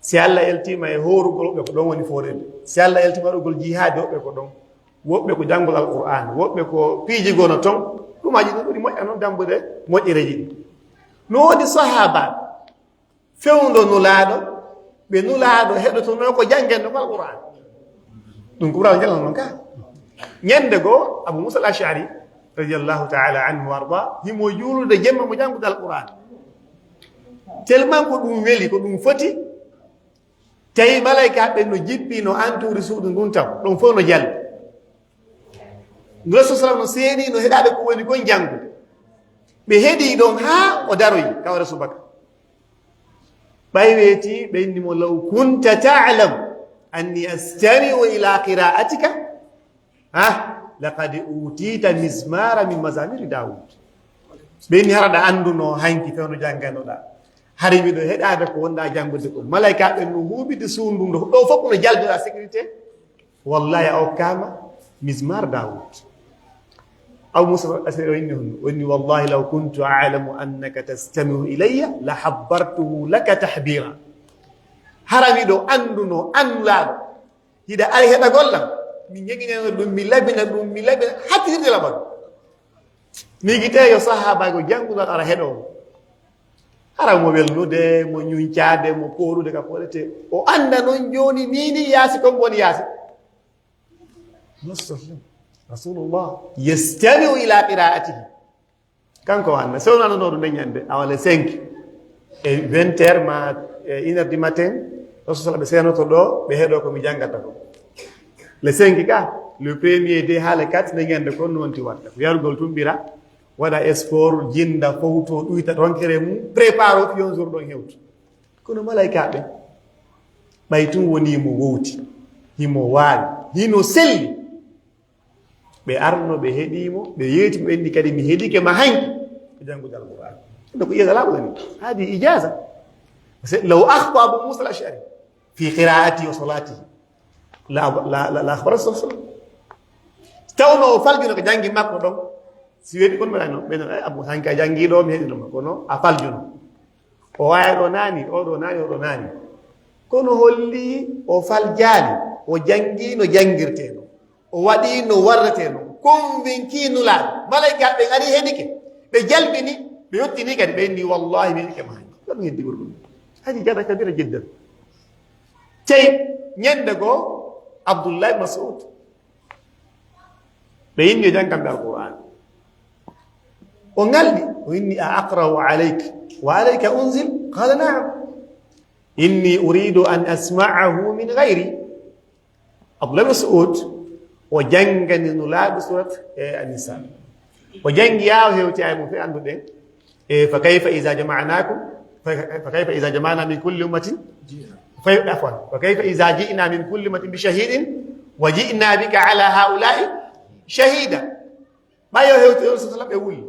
Si Alla eltiima e hoorugol, woɓɓe ko ɗon woni foorirde. Si Alla eltiima waɗugol jihaadi, woɓɓe ko ɗon. Woɓɓe ko janngol Alqur'aan, woɓɓe ko piiji goo no ton. Ɗumaaji ɗin ɓuri moƴƴa noon dammbude moƴƴereeji ɗin. No woodi sahaaba fewndo Nulaaɗo, ɓe Nulaaɗo heɗotonoo ko janngenno ko Alqur'aan. Ɗum ko ɓural njanano noon ka. Ñande goo, Abu Muusa al-Ash'ari, radiyallahu ta'ala anhu wa arda, himo juulude jemma mo janngude Alqur'aan. Tellement ko ɗum weli, ko ɗum foti, tawi malaykaaɓe ɓen no jippii, no antuuri suudu ndun taw, ɗon fof no jalbi. Rasul sallam no seeni, no heɗaaɓe ko woni kon janngude. Ɓe heɗii ɗon haa o daroyi, ka o subaka. Ɓay weeti, ɓe inni mo, "Law kunta ta'lam anni astami'u ila qira'atika, ha, laqad utita mizmara min mazamiri Dawud." Ɓe inni, "Hara ɗa anndunoo hanki fewndo jannganoɗaa. Hari miɗo heɗaade ko wonɗaa janngude ko. Malaykaaɓe no huuɓide suudu ndu, ɗo fof no jalbira sécurité. Wallahi, a okkaama mizmar Dawud." Abu Muusa al-Ash'ari o inni honno? O inni, "Wallahi, law kuntu a'lamu annaka tastami'u ilayya, la habbartuhu laka tahbira." Hara miɗo anndunoo an Nulaaɗo, hiɗa ari heɗagol lan, mi ñeŋinano ɗum, mi labina ɗum, mi labina, hattirde laɓal. Miigi tee yo sahaabaajo jannguɗo ara heɗoo mo. Hara mo welnude, mo ñuncaade, mo poorude ka poolete. O annda noon jooni nii nii yaasi kon woni yaasi. Rasulullah. Yastami'u ila qira'atihi. Kanko o annda. Sewnano ɗo ɗum nde ñande, awa le cinq. E vingt heures ma, e une heure du matin, Rasul sallam ɓe seenoto ɗo, ɓe heɗoo ko mi janngata ko. Le cinq ka, le premier deux haa le quatre nde ñande kon no wonti watta. Ko yarugol tummbira, waɗa sport, jinnda, fowto, ɗuyta, ronkere mum, prépare o pion jour ɗon hewtu. Kono malaykaaɓe, ɓay tun wonii mo wowti, himo waawi, hino selli. Ɓe arno, ɓe heɗii mo, ɓe yeeti mo, ɓe inni kadi, "Mi heɗike ma hanki ko janngude Alqur'aan." Ɗum ko ijaza laaɓuɗo ni. Hadi ijaza. Parce que law akhta Abu Musa al-Ash'ari fi qira'ati wa salati, la, la, la, la akhbara sallallahu alaihi wasallam. Tawno o faljuno ko janngi makko ɗon. Si weɗi kon mbaɗa noon, ɓe noon, "Ay, Abu Musa hanki a janngi ɗo, mi heɗino ma." Kono a faljuno. O waya ɗo naani, o ɗo naani, o ɗo naani. Kono holli o faljaani, o janngi no janngirtee no, o waɗi no warretee no, convaincu Nulaaɗo. Malaykaaɓe ɓen ari heɗike, ɓe jalbini, ɓe yottini kadi, ɓe inni, "Wallahi, mi heɗike ma hanki." Ɗon heddi ɓuri ɗum. Hadi jada kabira jiddan. Tey, ñande goo, Abdullah ibn Mas'ud, ɓe inni yo janngan ɓe Alqur'aan. O ngalɗi, o inni, "A aqra'u alayka wa alayka unzil?" Qala, "Na'am." "Inni uridu an asma'ahu min ghayri." Abdullah ibn Mas'ud, o janngani Nulaaɗo surat, e, An-Nisa. O janngi haa o hewti aaya mum fe annduɗen. E, "Fa kayfa iza jama'nakum, fa, fa kayfa iza jama'na min kulli ummatin, fa, afwan, fa kayfa iza ji'na min kulli ummatin bi shahidin wa ji'na bika ala ha'ula'i shahida." Ɓay o hewti ɗon, sallallahu alaihi wasallam, ɓe wuli.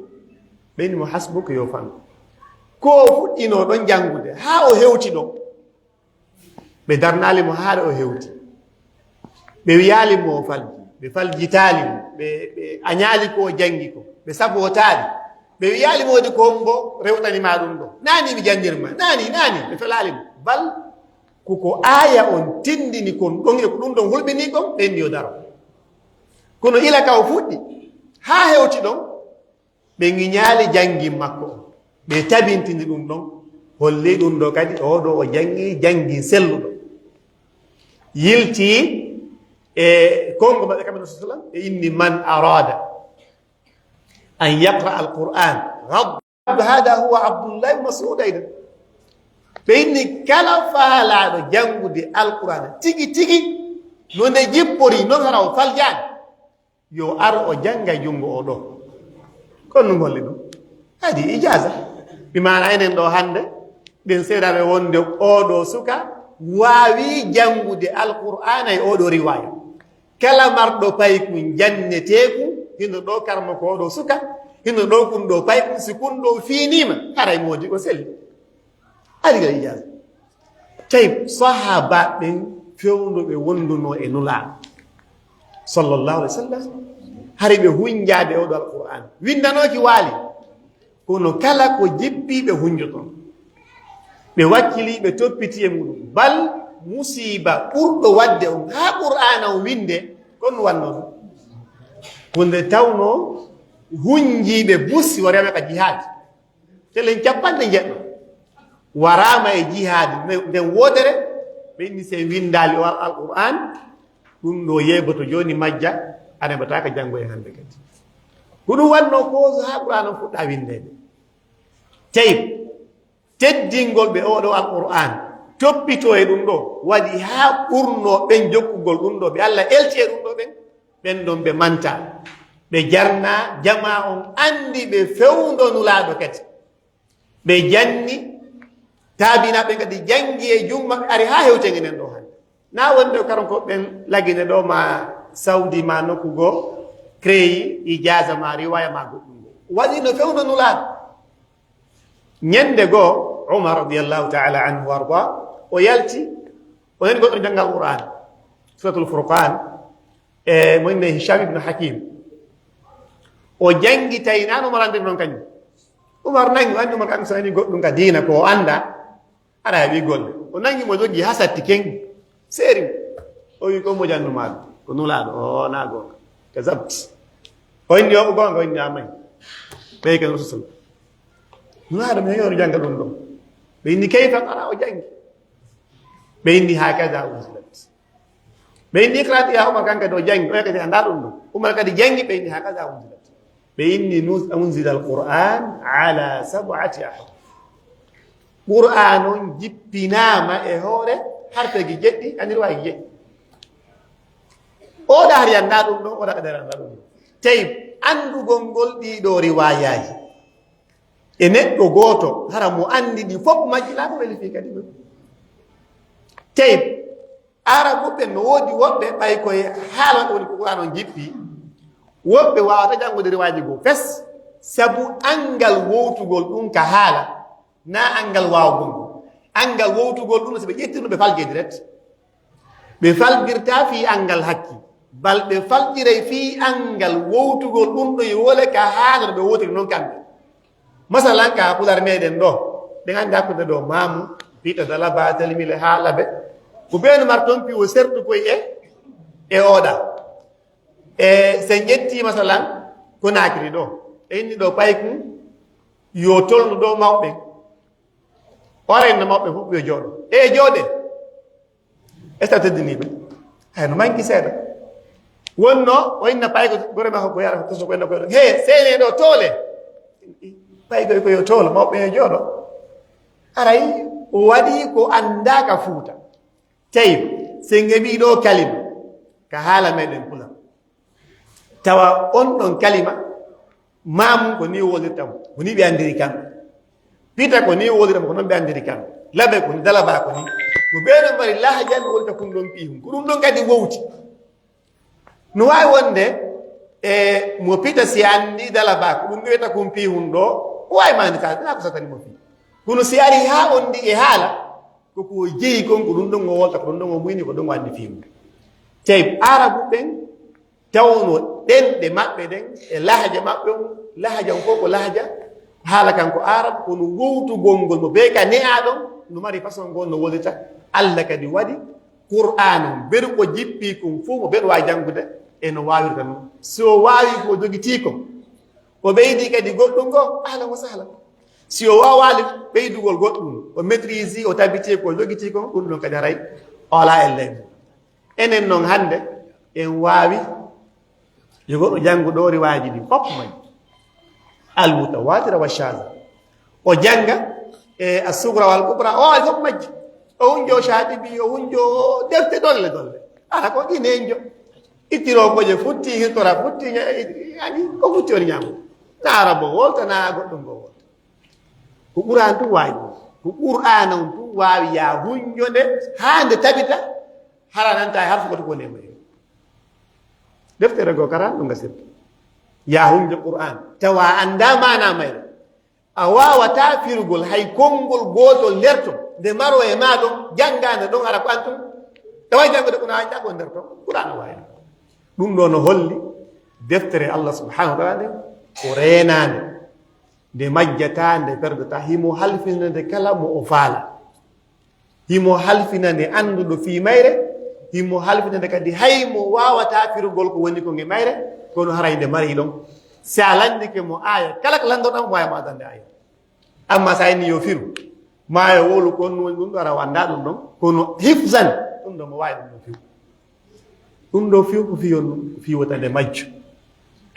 Ɓe inni mo, "Hasbuk, yo fan." Ko o fuɗɗino ɗon janngude, haa o hewti ɗon. Ɓe darnaali mo haa o hewti. Ɓe wiyaali mo o falji. Ɓe faljitaali mo. Ɓe, ɓe añaali ko o janngi ko. Ɓe sabootaali. Ɓe wiyaali mo, "Wodi ko hombo rewtani ma ɗum ɗo? Naani mi janngir ma. Naani, naani." Ɓe felaali mo. Bal, ko, ko aaya on tindini kon ɗon, e ko ɗum ɗon hulɓini kon, ɓe inni yo daro. Kono ila ka o fuɗɗi, haa hewti ɗon, ɓe ŋiñaali janngin makko on. Ɓe tabintini ɗum ɗon, holli ɗum ɗo kadi, oo ɗo o janngi janngin selluɗo. Yilti e konngo maɓɓe kamɓe sallam, ɓe inni, "Man arada an yaqra al-Qur'an ghadda." Hada huwa Abdullah ibn Mas'ud aydan. Ɓe inni, "Kala faalaaɗo janngude Alqur'aana tigi tigi, no nde jippori, non hara o faljaani, yo ar o jannga e junngo oo ɗoo." Kono ɗum holli ɗum? Hadi ijaza. Bi maana enen ɗoo hannde, ɗen seedaaɓe wonde oo ɗoo suka waawi janngude Alqur'aana e oo ɗoo riwaaya. Kala marɗo paykun janneteeku, hino ɗoo karmo ko ɗoo suka, hino ɗoo kun ɗoo paykun, si kun ɗoo fiiniima, haray moodi o selli. Ari ga ijaza. Tawi sahaabaaɓe ɓen fewndo ɓe wondunoo e Nulaaɗo, sallallahu alaihi wasallam, hari ɓe hunjaade oo ɗoo Alqur'aan. Winndanooki waali. Kono kala ko jippi ɓe hunjoto. Ɓe wakkili, ɓe toppiti e muɗum. Bal musiiba ɓurɗo waɗde on, haa Qur'aana on winnde, kon wannoo ɗum. Ko nde tawnoo hunjiiɓe busi wariyaama ka jihaadi. Telen capanɗe njeɗɗo waraama e jihaadi nden wootere, ɓe inni si en winndaali o Al-, Alqur'aan, ɗum ɗo yeeɓoto jooni majja, ana ɓataaka janngo e hannde kadi. Ko ɗum wannoo ko haa Qur'aana on fuɗɗa winndeede. Tawi teddingol ɓe oo ɗoo Alqur'aan, toppitoo e ɗum ɗoo, waɗi haa ɓurnoo ɓen jokkugol ɗum ɗoo, ɓe Alla elti e ɗum ɗoo ɓen, ɓen ɗon ɓe manta. Ɓe jarna, jamaa on anndi ɓe fewndo Nulaaɗo kadi. Ɓe janni, taabinaaɓe kadi janngi e junngo maɓɓe, ari haa hewten enen ɗoo hannde. Na wonde karon ko ɓen lagine ɗoo ma Saudi ma nokku goo, créé ijaaza ma riwaaya ma goɗɗum goo. Waɗi no fewndo Nulaaɗo. Ñande goo, Umar radiyallahu ta'ala anhu wa arda, o yalti, o nani goɗɗo janngal Qur'aan, Suratul Furqaan, e mo inne Hisham ibn Hakim. O janngi tawi nano Umar anndi non kañum. Umar nangi, o anndi Umar kanko so nani goɗɗum ka diina ko o annda, ara heɓi golle. O nangi mo jogi haa satti kengi. Seeri mo. O wi, "Ko mo jannu ma ɗum?" "Ko Nulaaɗo." "O, na goonga. Kazabti." O inni, "O ko goonga?" O inni, "A may." Ɓey kan Rasul. "Nulaaɗo mi heɓi jannga ɗum ɗon." Ɓe inni, "Kayfa?" Ara o janngi. Ɓe inni, "Hakaza unzilat." Ɓe inni, "Iqra ya Umar," kanko kadi o janngi. O kadi annda ɗum ɗon. Umar kadi janngi, ɓe inni, "Hakaza unzilat." Ɓe inni, "Nuz-, unzila al-Qur'an ala sab'ati ahruf." Qur'aan on jippinaama e hoore harfeeji jeɗɗi, ani riwaaji jeɗɗi. Oɗa hari annda ɗum ɗon, oɗa kadi hari annda ɗum ɗon. Tawi anndugol ngol ɗii ɗoo riwaayaaji e neɗɗo gooto, hara mo anndi ɗi fof majji, laa ko weli fii kadi ɗum. Tawi Arabuɓe no woodi woɓɓe ɓay koye haala woni ko Qur'aan on jippi, Woɓɓe waawata janngude riwaaji goo fes, sabu anngal wowtugol ɗum ka haala, naa anngal waawgol ngol. Anngal wowtugol ɗum, si ɓe ƴettii ɗum, ɓe faljee direct. Ɓe faljirtaa fii anngal hakki, bal ɓe faljiray fii anngal wowtugol ɗum ɗo e wole ka haala no ɓe wowtiri non kamɓe. Masalan, ka Pulaar meɗen ɗo, ɗen anndi hakkunde ɗo Maamu, Piita, Dalaba, Telmile, haa Labe. Ko ɓeen mari toon piiwo sertu koy e, e ooɗa. E so en ƴettii, masalan, Konaakiri ɗo, en inni ɗo paykun yo tolnu ɗo mawɓe. Oren no mawɓe fof yo jooɗo. E jooɗe. Est-ce que a teddinii ɓe? Hay no manki seeɗa. Wonno o inna payko, gore makko ko yara ko toso ko enna koy ɗon. He, seene ɗo toole. Payko ko yo toolo, mawɓe yo jooɗo. Aray, o waɗi ko anndaaka Fuuta. Tawi, so en heɓii ɗo kalima, ka haala meɗen Pulaar. Tawa on ɗon kalima, Maamu ko nii wolirta mo, ko nii ɓe anndiri kamɓe. Piita ko nii wolirta mo, ko noon ɓe anndiri kamɓe. Labe ko nii, Dalaba ko nii. Ko ɓee ɗon mari lahaja no wolirta kun ɗon piihun. Ko ɗum ɗon kadi wowti. No waawi wonde, e, mo Piita si anndi Dalaba, ko ɗum ɗo wiyata kun piihun ɗo, o waawi maani ka, naa ko satani mo fii. Kono si ari haa on ndi e haala, ko ko jeyi kon, ko ɗum ɗon o wolta, ko ɗum ɗon o muyni, ko ɗum o anndi fii mum. Tawi Aarabu ɓen tawno ɗenɗe maɓɓe ɗen e lahaja maɓɓe on, lahaja on fof ko lahaja haala kan ko Aarabu, kono wowtugol ngol mo bee ka ne'aa ɗon, no mari façon ngol no wolita. Allah kadi waɗi Qur'aan on, beru ko jippii kon fof mo beru waawi janngude e no waawirta non. Si o waawi ko o jogitii kon, o ɓeydii kadi goɗɗum goo, ahlan wa sahlan. Si o waawaali ɓeydugol goɗɗum, o maîtrise, o tabitii ko o jogitii kon, ɗum ɗon kadi haray o alaa e leydi. Enen non hannde, en waawi yo goɗɗo janngu ɗo riwaaji ɗi fof majji. Al mutawatira wa shaza. O jannga e as-sugra wal kubra, o waawi fof majji. O hunjo Shaatibi, o hunjo defte dolle dolle. Ala ko ɗi nenjo. Ittiro ko je futti, hirtora futti, nya-, ani ko futti on ñaamo. Na Arabo wolta, na goɗɗum ko wolta. Ko Qur'aan tun waawi ɗum. Ko Qur'aana on tun waawi ya hunjo nde haa nde tabita, hara nanta e harfu goto ko nde mari. Deftere goo karan ɗum gasirta. Ya hunjo Qur'aan. Tawa annda maana mayre. A waawataa firugol hay konngol gootol nder ton. Nde maro e maa ɗon, janngaa nde ɗon, hara ko an tun. Tawa janngude ko na janngo nder ton. Qur'aana waawi ɗum. Ɗum ɗoo no holli deftere Allah subhanahu wa ta'ala nden ko reenaande. Nde majjataa, nde perdataa, himo halfinande kala mo o faala. Himo halfinande annduɗo fii mayre, himo halfinande kadi hay mo waawataa firugol ko woni ko nge mayre, kono haray nde mari ɗon. Si a lanndike mo aaya, kala ko lanndorɗaa mo, waawi ma adande aaya. Amma si a inni yo firu, maa yo wowlu ko honɗum woni ɗum ɗo, hara o anndaa ɗum ɗon. Kono hifzan, ɗum ɗo mo waawi ɗum ɗo fiw. Ɗum ɗo fiw ko fiyo, ko fiyo wota nde majjo.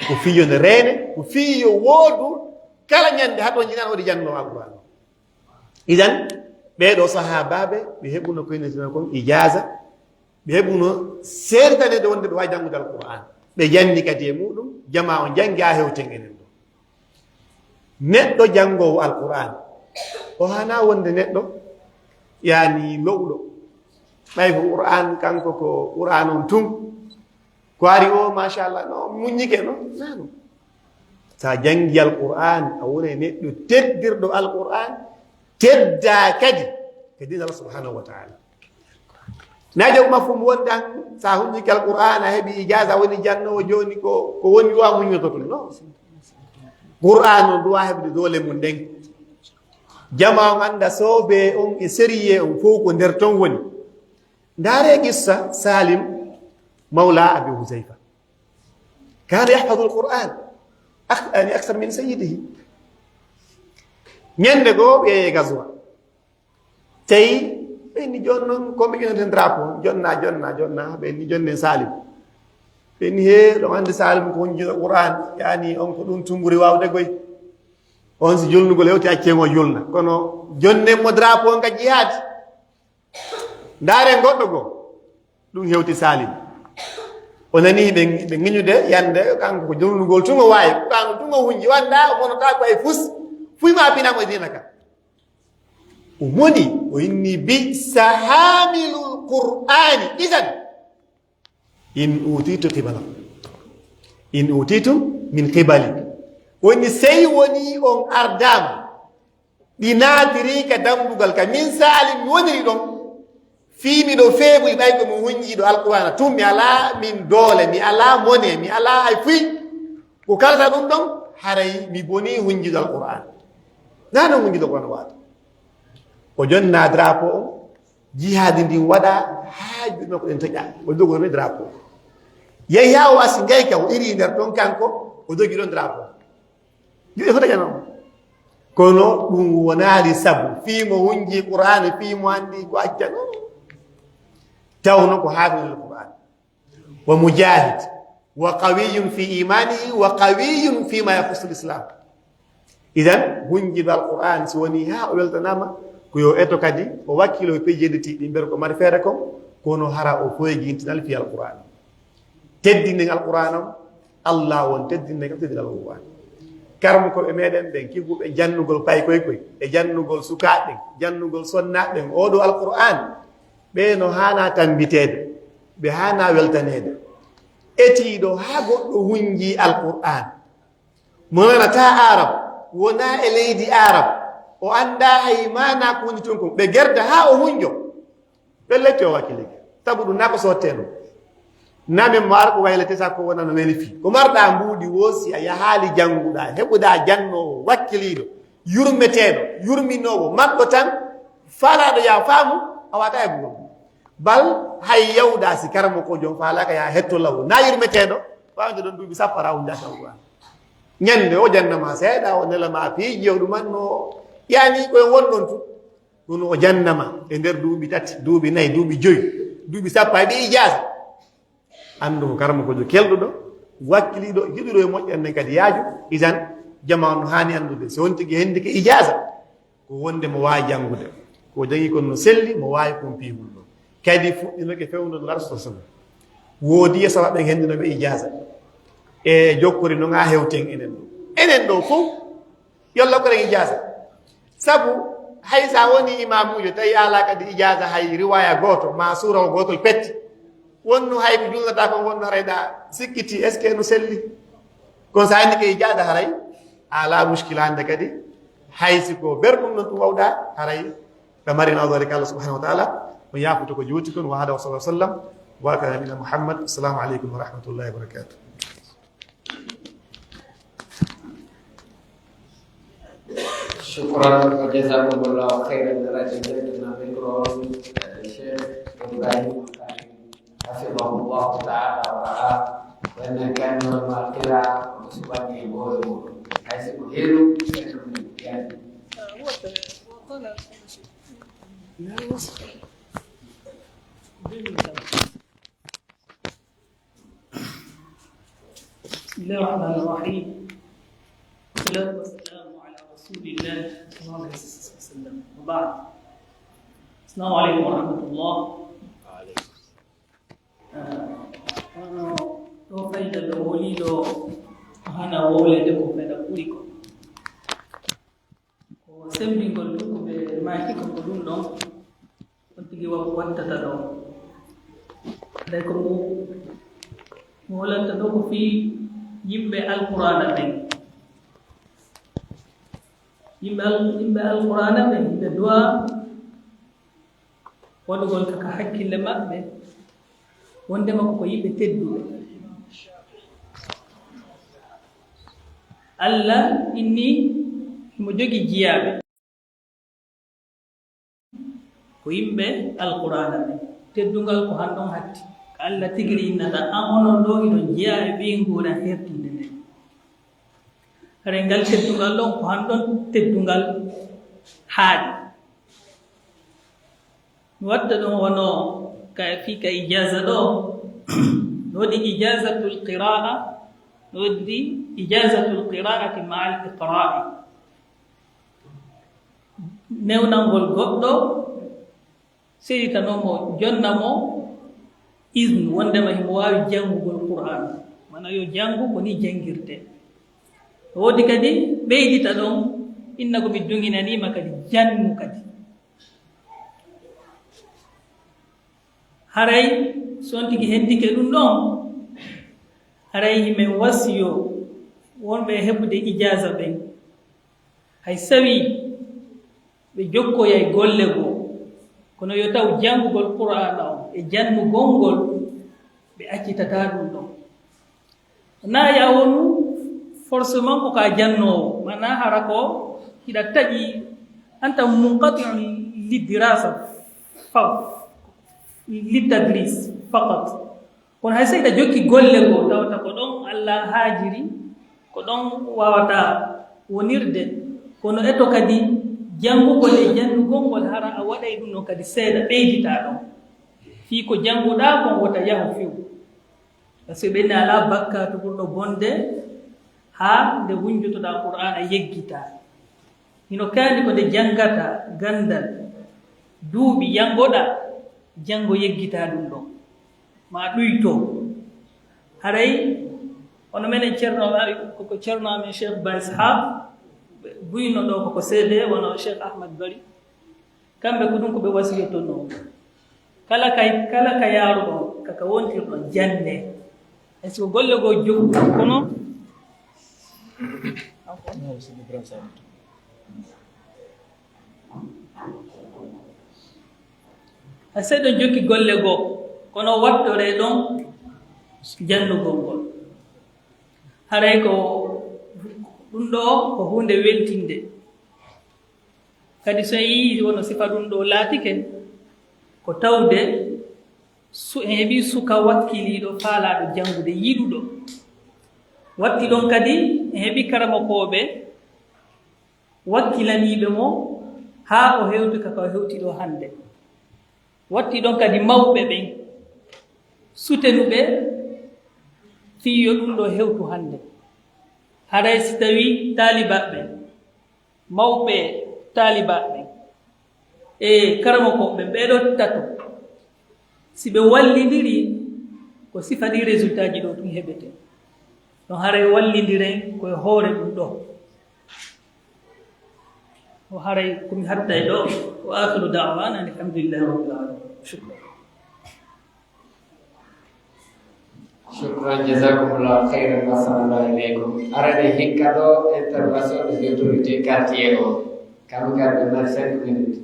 Ko fiyo nde reene, ko fiyo woodu kala ñannde haa to jinan o waɗi janno Alqur'aan. Idan, ɓee ɗoo sahaabaaɓe, ɓe heɓuno ko innetenoo kon ijaaza, ɓe heɓuno seertaneede wonde ɓe waawi janngude Alqur'aan. Ɓe janni kadi e muuɗum, jamaa on janngi haa hewten enen ɗoo. Neɗɗo janngoowo Alqur'aan, o haanaa wonde neɗɗo, yaani lo'uɗo. Ɓay ko Qur'aan, kanko ko Qur'aan on tun. Ko ari o, machallah, no muññike, no? Naa non. Sa janngi Alqur'aan, a wonay neɗɗo teddirɗo Alqur'aan, teddaa kadi ka diina Allah subhanahu wa ta'ala. Na jaw mafhum wonde an, sa hunñike Alqur'aan, a heɓi ijaaza, a woni jannoowo, jooni ko, ko woni o a muññoto tun, no? Qur'aan on duwa heɓde doole mum ɗen. Jamaa on annda soobe on e sérieux on fow ko nder ton woni. Ndaaree qissa Salim mawla Abi Huzayfa. Kana yahfadhu al-Qur'an ak-, yani, akthar min sayyidihi. Ñande goo ɓe yehi gazwa. Tawi ɓe ni jooni noon ko ɓe ƴoneten drapeau. Jonna, jonna, jonna. Ɓe ni jonnen Salim. Ɓe ni hee, ɗo anndi Salim ko hunjiɗo Qur'an. Yani on ko ɗum tumburi waawde goy. On si julnugol hewti accen o julna. Kono jonnen mo drapeau on ka jihaad. Ndaaren goɗɗo goo, ɗum hewti Salim. O nanii ɓe, ɓe ŋiñude, yande, kanko ko jolnugol tun o waawi, kanko tun o hunji, wanda, o monotaa ko e fus, fuy ma pinamo e diina ka. O moni, o inni, "Bi'sa hamilul Qur'ani, idan, in utitu qibala." In utitum min qibali. Woni sey woni on ardaama. Ɗi naatiri ka dambugal ka min Saalim mi woniri ɗon. Fii miɗo feeɓuyi ɓay ko mi hunjiiɗo Alqur'aana tun, mi alaa min doole, mi alaa mone, mi alaa hay fuy. Ko kalata ɗun ɗon, haray mi bonii hunjiiɗo Alqur'aana. Naa non hunjiiɗo Alqur'aana waata. O jonnaa drapeau on, jihaadi ndin waɗaa, haa juuɗe makko ɗen toƴaa. O jogori drapeau. Yehi haa o wasi ngayka, o iri nder ton kanko, o jogi ɗon drapeau. Juuɗe fof dañano. Kono ɗum wonaali sabu fii mo hunji Qur'aana, fii mo anndi ko accano. Tawno ko haafidul Qur'aan. Wa mujahid. Wa qawiyun fi imanihi wa qawiyun fi ma yakhussu l-Islam. Idan, hunjiiɗo Alqur'aan, si woni haa o weltanaama, ko yo eto kadi, o wakkilo e piiji jeɗɗi ɗi mbeɗa ko mari feere kon, kono hara o foygintinal fii Alqur'aan. Teddinen Alqur'aan on, Allah won teddinen kam teddinal Alqur'aan. Karmukooɓe meɗen ɓen, kiɓuɓe jannugol paykoy koy, e jannugol sukaaɓe ɓen, jannugol sonnaaɓe ɓen, oo ɗoo Alqur'aan, ɓe no haanaa tammbiteede, ɓe haanaa weltaneede. Etiiɗo haa goɗɗo hunjii Alqur'aan, mo nanataa Arab, wonaa e leydi Arab, o anndaa hay maanaa ko woni ton kon, ɓe gerda haa o hunjo. Ɓe letti o wakkilike. Sabu ɗum naa ko sottee ɗum. Naa men mo ar ko waylete sa ko wona no weli fii. Ko marɗaa mbuuɗi woo si a yahaali jannguɗaa, heɓuɗaa jannoowo, wakkiliiɗo, yurmeteeɗo, yurminoowo, marɗo tan, faalaaɗo yaa faamu, a waata heɓugol. Bal hay yawɗaa si karamokoojo on faalaaka yaa hetto law. Naa yurmeteeɗo, faamde ɗon duuɓi sappo araa hunjaaka Alqur'aan. Ñannde o jannama seeɗa, o nelama piiji, o ɗuman no, yaani ko en won ɗon tun. Kono o jannama e nder duuɓi tati, duuɓi nayi, duuɓi joyi, duuɓi sappo, hay ɓe ijaaza. Anndu ko karamokoojo kelɗuɗo, wakkiliiɗo, jiɗuɗo e moƴƴere nden kadi yaaju. Idan, jamaa no haani anndude. So on tigi hendike ijaaza, ko wonde mo waawi janngude. Ko o jangi kon no selli, mo waawi kon piihol ɗon. Kadi fuɗɗinoke fewndo Nulaaɗo sallallahu alaihi wasallam. Woodi e sahaba ɓen hendinooɓe ijaaza. E jokkori no ŋaa hewten enen ɗo. Enen ɗo fof, Yo Allah hokku en ijaaza. Sabu hay sa woni imaamuujo, tawi a alaa kadi ijaaza hay riwaaya gooto, maa suura o gootol petti. Wonno hay ko julnata kon wonno reyɗa sikkiti, est-ce que no selli? Kono sa andi ke ijaaza haray, a alaa muskila hannde kadi. Hay si ko berɗum non ɗum wawɗa, haray ɓe mari nawdore ka Allah subhanahu wa ta'ala. On yaafoto ko juuti kon, wa hada wa sallallahu wa sallam, wa baraka ala nabiyina Muhammad. Assalamu alaikum wa rahmatullahi wa barakatuh. شكرا وجزاكم الله خيرا. Alaa e jaɓɓitde micro on, Cheikh Ibrahim Khalil, hafidahullahu ta'ala wa ra'ah. Ko enen kanndol ma qira, ko suɓani e hoore muɗum. Hay si ko heeru, ɓen ɗum yani. بسم الله الرحمن الرحيم. والصلاة والسلام على رسول الله صلى الله عليه وسلم. وبعد. السلام عليكم ورحمة الله. Ah, kono ɗo fayda ɗo woni ɗo, hana wowlede ko fayda ɓuri ko. Ko semmbingol ɗum ko ɓe maaki ko, ko ɗum ɗon on tigi wa-, wattata ɗo. Nde ko mo, mo wolanta ɗo ko fii yimɓe Alqur'aana ɓen. Yimɓe Al-, yimɓe Alqur'aana ɓen, ɓe du'a waɗugol ka, ka hakkille maɓɓe, wondema ko, ko yimɓe tedduɓe. Allah inni himo jogi jiyaaɓe. Ko yimɓe Alqur'aana ɓe. Teddungal ko hanɗon hatti. Ko Allah tigiri innata, an onon ɗo hiɗon jeyaa e ɓeynguure hertunde nden. Haray ngal teddungal ɗon ko hanɗon teddungal haaɗi. Mi watta ɗum wano ka, fii ka ijaaza ɗo. No woodi ijaazatul qira'a, no woodi ijaazatul qira'ati ma'al iqra'i. Newnangol goɗɗo, seeditanoo mo, jonna mo, iznu, wondema himo waawi janngugol Qur'aan. Wano yo janngu ko ni janngirtee. Woodi kadi ɓeydita ɗon, inna ko mi duŋinaniima kadi, jannu kadi. Haray, so on tigi hendike ɗum ɗon, Haray himen wasiyo wonɓe e heɓude ijaaza ɓen, hay sawi ɓe jokkoyay golle goo, kono yo taw janngugol Qur'aana on e jannugol ngol, ɓe accitataa ɗum ɗon. Naa ya wonu forcément ko ka jannoowo, maanaa hara ko hiɗa taƴi, anta munqati'un lidirasa fa-, litadris faqat. Kono hay so hiɗa jokki golle goo, tawata ko ɗon Allah haajiri, ko ɗon waawata wonirde, kono eto kadi janngugol e jannugol ngol, hara a waɗay ɗum ɗon kadi seeɗa, ɓeyditaa ɗon. Fii ko jannguɗaa kon wota yahu few. Par ce que ɓe inni alaa bakkaatu ɓurɗo bonde haa nde wunjotoɗaa Qur'aana yeggitaa. Hino kaani ko nde janngata ganndal, duuɓi yanngoɗaa, janngo yeggitaa ɗum ɗon. Ma ɗuyto. Haray, hono menen Ceerno Amin, ko, ko Ceerno Amin Cheikh Baye Ishaq, buyno ɗo ko, ko seede, wono Cheikh Ahmad Bari. Kamɓe ko ɗum ko ɓe wasiyotoo non. Kala ka, kala ka yaaruɗon, ka ka wontirɗon, jannee. Est-ce que golle goo jokkuɗon kono? Hay so hiɗon jokki golle goo, kono wattoree ɗon jannugol ngol. Haray ko ɗum ɗoo ko huunde weltinde. Kadi so en yii wono sifa ɗum ɗoo laatike, ko tawde su-, en heɓii suka wakkiliiɗo, faalaaɗo janngude, yiɗuɗo. Watti ɗon kadi en heɓii karamokooɓe wakkilaniiɓe mo haa o hewti ka, ka o hewti ɗoo hannde. Watti ɗon kadi mawɓe ɓen sutenuɓe fii yo ɗum ɗoo hewtu hannde. Haray si tawii taalibaaɓe ɓen, mawɓe taalibaaɓe ɓen e karamokooɓe ɓen, ɓee ɗoo tato, si ɓe wallindirii, ko sifa ɗii résultat ji ɗoo tun heɓetee. Ɗon haray wallindiren ko e hoore ɗum ɗoo. O haray ko mi hattay ɗoo. Wa akhiru da'wana anil hamdulillahi rabbil alamin. Shukran. Shukran, jazakumullahu khairan, wa sallallahu alaikum. Arani hikka ɗo intervention des autorités quartier o. Kam kadi ɓe mari cinq minutes.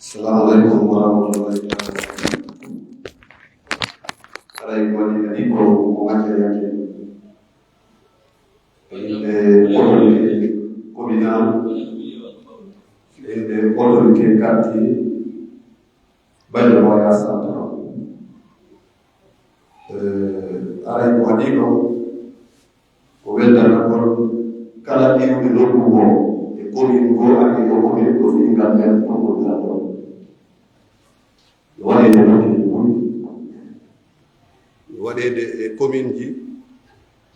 Assalamu alaikum warahmatullahi taala wabarakatuh. Haray ko waɗi kadi ko ko majjayake. Inde autorité communal, inde autorité quartier, Baylor Royal Central. Eh, aray ko waɗi ɗo, ko weltanagol kala iwɓe nokku ngo e commune ngo, ani o commune ko fii ngal men ko ngol ngal ɗo. Waɗeede ɗo e buy. Waɗeede e commune ji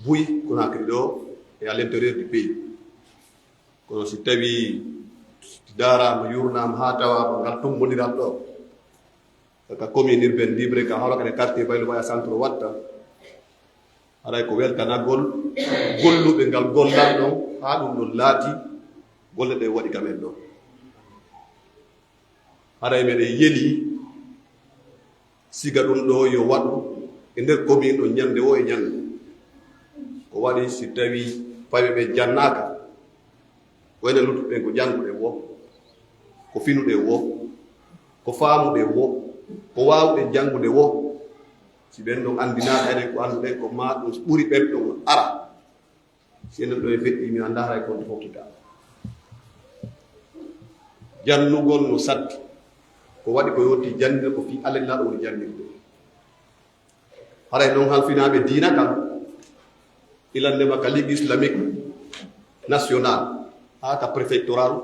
buy Conakry ɗo e à l'intérieur du pays. Kono si tawii daaraama, yuurnaama haa tawaama ngal tummbondiral ɗo, ka commune urbaine libre, ka hawra kadi quartier Baylor Royal Central watta, haray ko weltanagol golluɓe ngal gollal ɗon, haa ɗum ɗon laati golle ɗe waɗi ka men ɗo. Haray meɗen yeli siga ɗum ɗo yo waɗu e nder commune ɗo ñannde wo e ñannde. Ko waɗi si tawii fayɓe ɓe jannaaka, wayno luttuɓe ɓen ko jannguɓe wo, ko finuɓe wo, ko faamuɓe wo, ko waawuɓe janngude wo, si ɓen ɗon anndinaaka, enen ko annduɗen ko maa ɗum ɓuri ɓen ɗon ara. Si enen ɗo e feƴƴi, mi anndaa haray ko honto fokkita. Jannugol no satti. Ko waɗi ko yowti jannde ko fii Alla Nelaaɗo woni jannirde. Haray non halfinaaɓe diina kan, ilannde ma ka Ligue islamique nationale, haa ka préfectorale,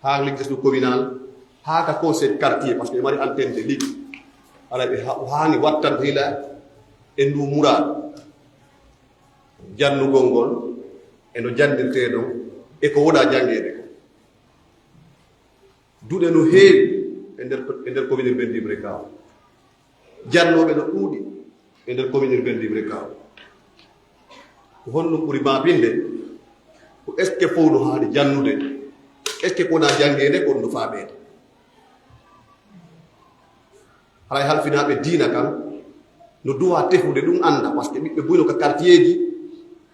haa Ligue communale, haa ka conseil quartier, parce que ɓe mari antenne de ligue. Haray ɓe ha-, o haani wattande hila e ndu muraadu. Jannugol ngol e no jannirtee ɗon, e ko wona janngeede ko. Duɗe no heewi e nder, e nder commune urbaine Dibri Kaw. Jannooɓe no ɗuuɗi e nder commune urbaine Dibri Kaw. Ko honɗum ɓuri maɓɓinde? Ko est-ce que fof no haani jannude? Est-ce que ko wona janngeede, ko no faameede? Haray halfinaaɓe diina kan no duwa tefude ɗum annda, parce que ɓiɓɓe buy no ka quartier ji,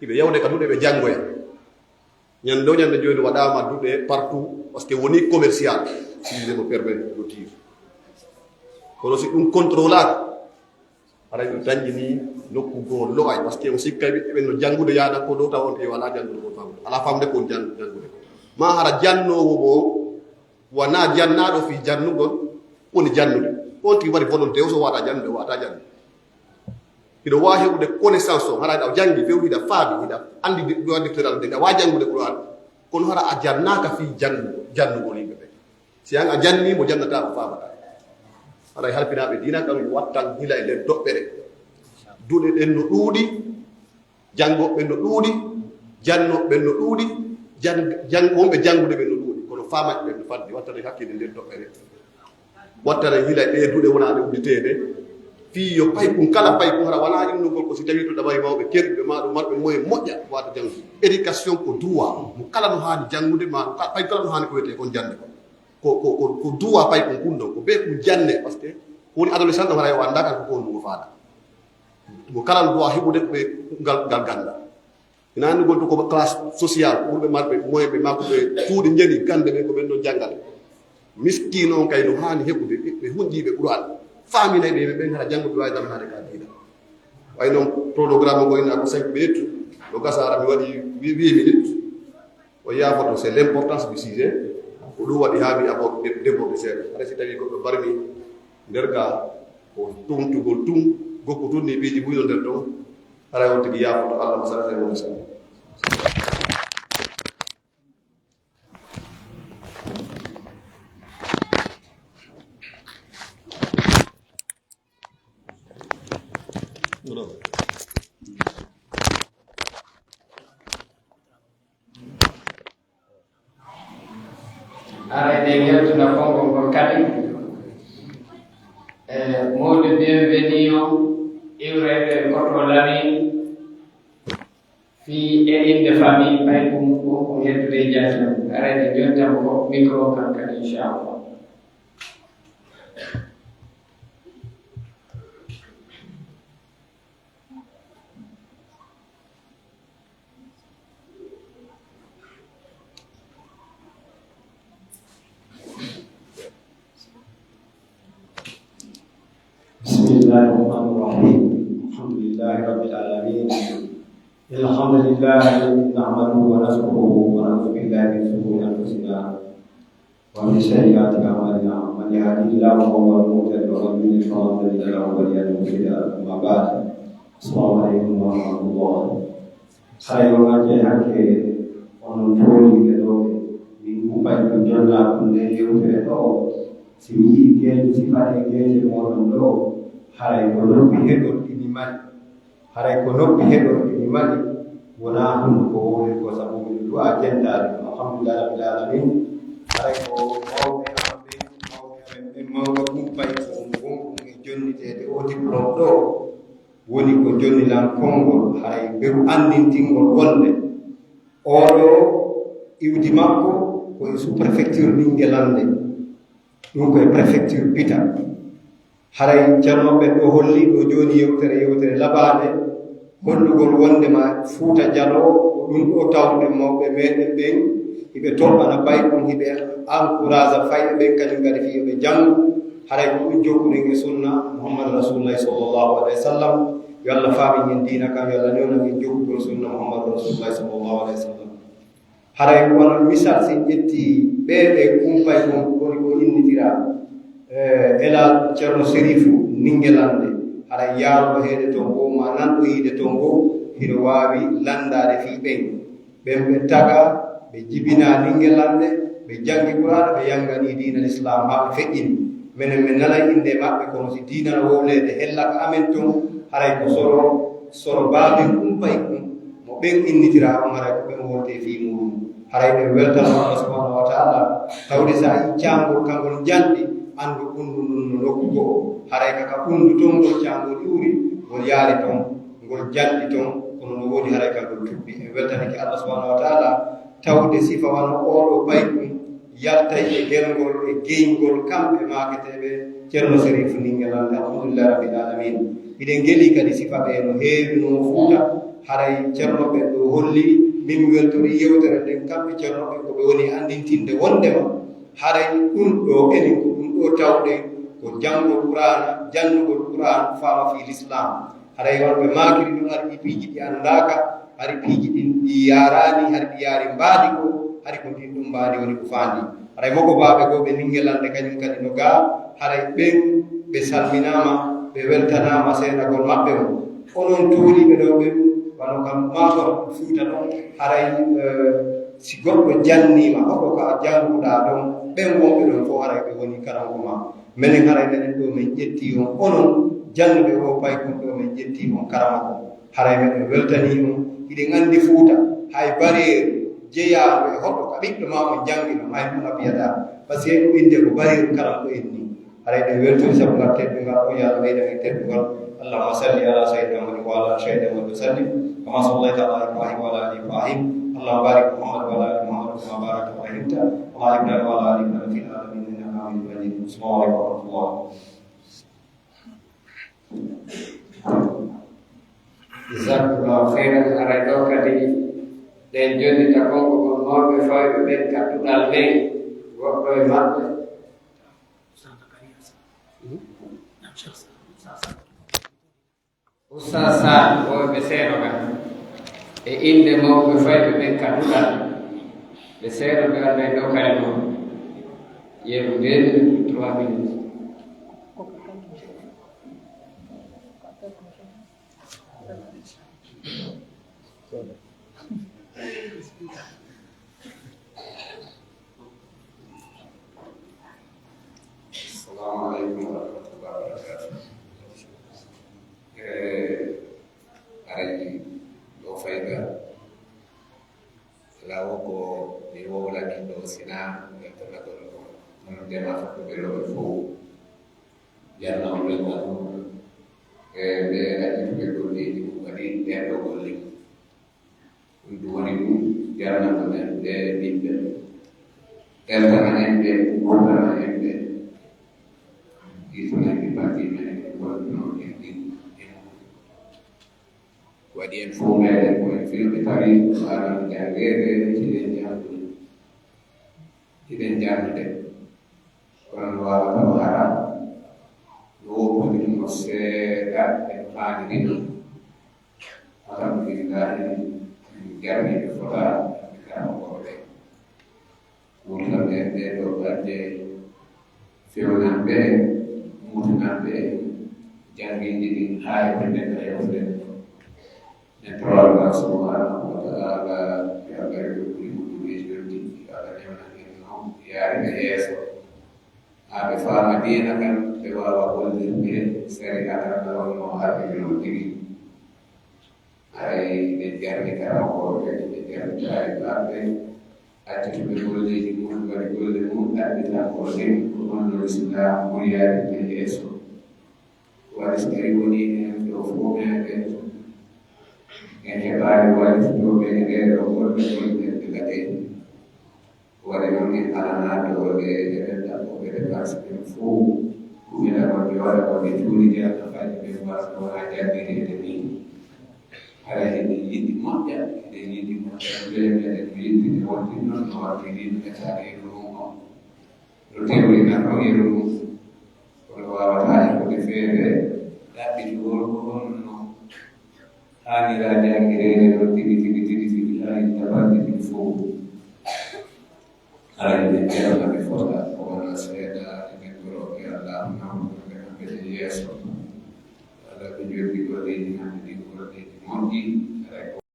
hiɓe yawde ka duɗe ɓe janngoya. Ñande o ñande jooni waɗaama duɗe partout, parce que woni commercial, si je me permets de dire. Kono si ɗum contrôlaaka, haray ɓe dañƴini nokku goo lo'ay, parce que on sikkay ɓiɓɓe ɓen no janngude, yaada ko ɗo tawa on tawi wala janngude ko famde, ala famde ko on janngude. Ma hara jannoowo mo wona jannaaɗo fii jannugol, woni jannude. On tigi waɗi volonté o, so wata jannude, wata jannude. Hiɗo waawi heɓude connaissance o, hara hiɗa janngi few, hiɗa faami, hiɗa anndi de-, duwa defteral nde, hiɗa waawi janngude Qur'an. Kono hara a jannaaka fii jannu-, jannugol yimɓe ɓe. Si an a jannii mo, jannataa mo faamataa. Haray halfinaaɓe diina kam, yo wattan hila e nden toɓɓere. Duɗe ɗen no ɗuuɗi, janngooɓe ɓen no ɗuuɗi, jannooɓe ɓen no ɗuuɗi, jan-, jan-, wonɓe janngude ɓen no ɗuuɗi. Kono faamaaɓe ɓen no faddi, wattane hakkille nden toɓɓere. Wattane hila e ɗee duɗe wonaa ɗe udditeede. Fii yo paykun, kala paykun, hara walaa innugol ko si tawii to ɗaɓay mawɓe kerɗuɓe maa ɗum marɓe moyen moƴƴa wata janngu. Éducation ko droit. Mo kala no haani janngude, maa ɗum ka-, paykun kala no haani ko wiyetee kon jannde kon. Ko, ko, ko, ko droit paykun kun ɗon, ko bee kun janne, parce que ko woni adolescent ɗo hara o anndaa kan ko ko honɗum o faada. Mo kala no droit heɓude ɓe ngal, ngal gannda. Ina anndi gonɗo ko classe sociale, ɓurɓe marɓe moyen ɓe, maa ko ɓe tuuɗi njani gannde ɓe, ko ɓen ɗon janngata. Miskiino on kay no haani heɓude ɓe, ɓe hunƴiiɓe Qur'an, faaminay ɓe, ɓe ɓen hara janngo ɓe waawi daranaade ka diina. Way noon, chronogramme ngo ina ko cinq minutes, no gasa hara mi waɗi huit minutes. O yaafoto, c'est l'importance du sujet. Ko ɗum waɗi haa mi abo dé-, déborde seeɗa. Hara si tawii goɗɗo barmi nder ga, ko tumtugol tun, gokku tun ni piiji buy no nder ton. Haray on tigi yaafoto Allah, mo salata e mo salata. Ara eɗen yaltuna konngol ngol kadi. E mawɗo bienvenu o iwrayɓe koto Lamin fii e innde famille, paykun, ko heddude e jaati mum. Ara eɗen jonta mo micro kan kadi, inchallah. بسم الله الرحمن الرحيم. الحمد لله رب العالمين. إن الحمد لله نحمده ونشكره ونعوذ بالله من شرور أنفسنا ومن سيئات أعمالنا. من يهده الله فهو المهتد ومن يضلل فلن تجد له وليا مرشدا. أما بعد. السلام عليكم ورحمة الله. Haray on accay hakke onon tooliiɓe ɗo, min guppay ɗum jonnaaɗum nde yewtere ɗo. Si mi yii geeje, si faɗe geeje mooɗon ɗo, haray ko noppi heɗorɗini mani. Haray ko noppi heɗorɗini mani, wonaa hunduko wowlirgol, sabu miɗo du'a jentaade ɗum. Alhamdulillahi Rabbil Aalamiin. Haray ko mawɓe amen ɓen, mawɓe amen ɓen, mawɓe gumpay ko on gonɗum e jonniteede o diplôme ɗo. Woni ko jonnilan konngol, haray beru anndintingol wonde oɗo iwdi makko ko e sous-préfecture Ningelande, ɗum ko e préfecture Pita. Haray Ceerno ɓen ɗo holli ɗo jooni yewtere, yewtere labaande, hollugol wonde ma Fuuta Jaloo, ko ɗum ɗo tawɗen mawɓe meɗen ɓen, hiɓe toɓɓana paykun, hiɓe encourage fayɓe ɓen, kañum kadi fii yo ɓe janngu. Haray ko ɗum jokkuɗen e sunna Muhammadu Rasulullahi sallallahu alaihi wa sallam. Yo Allah faamin en diina kan, yo Allah newnan en jokkugol sunna Muhammadu Rasulullahi sallallahu alaihi wa sallam. Haray ko wano misal, si en ƴetti ɓee ɓe kumpay kon, woni ko innitira, eh, Elal Ceerno Serifu Ningelande, haray yaaruɗo heede ton goo, ma nanɗo yiide ton goo, hiɗo waawi lanndaade fii ɓen. Ɓen ɓe taga, ɓe jibinaa Ningelande, ɓe janngi Qur'aana, ɓe yannganii diina Lislaam haa ɓe feƴƴini. Menen men nanay innde maɓɓe, kono si diina no wowleede hella ka amen ton, haray ko soro, soro baaben kumpay kun, mo ɓen innitiraa on, haray ko ɓen wowltee fii muuɗum. Haray ɓe weltano Allah subhanahu wa ta'ala, tawde so a yii caangol kangol njanɗi, anndu ɓunndu ndun no nokku goo. Haray ka, ka ɓunndu ton ngol caangol iwri, ngol yaari ton, ngol njanɗi ton, kono no woodi haray kangol tubbi. En weltanike Allah subhanahu wa ta'ala, tawde sifa wano oo ɗoo paykun yaltay e gelngol e geyngol kamɓe maaketeeɓe Ceerno Sariifu Ninge Lannde, alhamdulillahi rabbil aalamiin. Hiɗen ngeli kadi sifa ɓe no heewi no Fuuta, haray Ceerno ɓe ɗo holli, min mi weltori yewtere nden, kamɓe Ceerno ɓe ko ɓe woni anndintinde wonndema haray ɗun ɗoo enen ko ɗun ɗoo tawɗen ko janngol Qur'aana, janngugol Qur'aana faama fii Lislaam. Haray wano ɓe maakiri ɗun, hari ɗi piiji ɗi anndaaka, hari piiji ɗin ɗi yaaraani, hari ɗi yaari mbaadi goo, hari ko ndin ɗon mbaadi woni ko faandi. Haray mokobaaɓe goo ɓe Ninge Lannde kañun kadi no gaa, haray ɓen ɓe salminaama, ɓe weltanaama seeɗagol maɓɓe on. Onon tuuriiɓe ɗoo ɓen, wano kam maator Fuuta ɗon, haray, eh, si goɗɗo janniima, hoɗo ka jannguɗaa ɗon, ɓen wonɓe ɗon fow haray ɓe woni karamoko maa. Menen haray menen ɗoo men ƴettii on, onon jannuɓe oo paykun ɗoo men ƴettii on karamoko. Haray meɗen weltanii on, hiɗen anndi Fuuta, hay bareeru jeyaaru e hoɗo ka ɓiɗɗo maa on janngino, hay ɗun a piyataa. Parce que ɗun innde ko bareeru karamoko en nii. Haray ɗen weltori sabu ngal teddungal, o yo Allah ɓeydan en teddungal. اللهم صل على سيدنا محمد وعلى آل سيدنا محمد وسلم، كما صليت على إبراهيم وعلى آل إبراهيم. اللهم بارك محمد وعلى آل محمد كما باركت وعلى آل إبراهيم في العالمين إنك حميد مجيد. السلام عليكم ورحمة الله. Jazakumullahu khairan. Haray ɗoo kadi ɗen jonnita konngol mawɓe fayɓe ɓen ka duɗal nden, goɗɗo e maɓɓe. Oustaz Sall, wonɓe seeɗo kan, e innde mawɓe fayɓe ɓen ka duɗal, ɓe seeɗo ɓe annday ɗoo kadi ɗoo. Yeru ɓe trois minutes. Assalamu alaikum warahmatullahi wabarakatuh. Eh, haray ɗoo fayda, alaa wo ko mi wowlani ɗoo, sinaa weltanagol ko onon jamaa fottuɓe ɗoo ɓe fow. Janna on weltano, eh, ɓe accituɓe golleeji mum kadi ɓen ɗoo golle. Ɗum ɗum woni ɗum, jarnano en ɓe ɓiɓɓe, eltana en ɓe, wurtana en ɓe, hisna en ɓe parti men, wonno en ɗin. Waɗi en fof meɗen ko en filɓe tawi ko aran janngeede, hiɗen janngude. Hiɗen janngude. Kono no waawata o ara, no woppondiri mo seeɗa e no haaniri non. Alhamdulillahi, min jarni ɓe fota, min karamokooɓe ɓe. Wurtan ɓe ɓe ɗo ɓadde fewnanɓe, mutananɓe janngiiji ɗin haa e ɓe ɓen yewtere. En toro Allah subhanahu wa ta'ala, yo Allah yoɓ ɓe ɓuri moƴƴude e joldi, yo Allah newnan en no yaarira yeeso. Haa ɓe faama diina kan, ɓe waawa hollirde sariya kan no wonno arde no tigi. Haray ɓe jarni karamokooɓe, ɓe jarni taalibaaɓe, accituɓe golleeji mum, mbaɗi golle mum, ɗaɓɓita ko ndin ko honno Lislaam ɓuri yaarde yeeso. Waɗi so tawi woni en ɗo fof meɗen, en heɓaani wallitooɓe e ɗee ɗoo golle, golle ɗe ngaɗee. Waɗi noon en alanaa doole, eɗen ɗaɓɓoo ɓe dépense ɓen fof. Ɗum ina ɗon ɓe waɗa ko ɓe juuli jannga fayɓe ɓen wara ɗo haa janngireede nii. Haray eɗen yiɗi moƴƴa, eɗen yiɗi moƴƴa. Mbele meɗen no yiɗde wonde noon no waɗde nii no etaade e ɗum on. No tewri nan ɗon yeru mum. Kono waawataa heɓude feere ɗaɓɓitugol ko honno haanira janngireede ɗon tigi, tigi, tigi, tigi, haa e tabarde ɗin fof. Haray ɓe ceerno ɓe fota ko wona seeɗa e ɓe gorooɓe Allah, nawɗo ɓe kamɓe e yeeso. Allah ɓe joggi golleeji maɓɓe ɗin, golleeji moƴƴi. Haray ko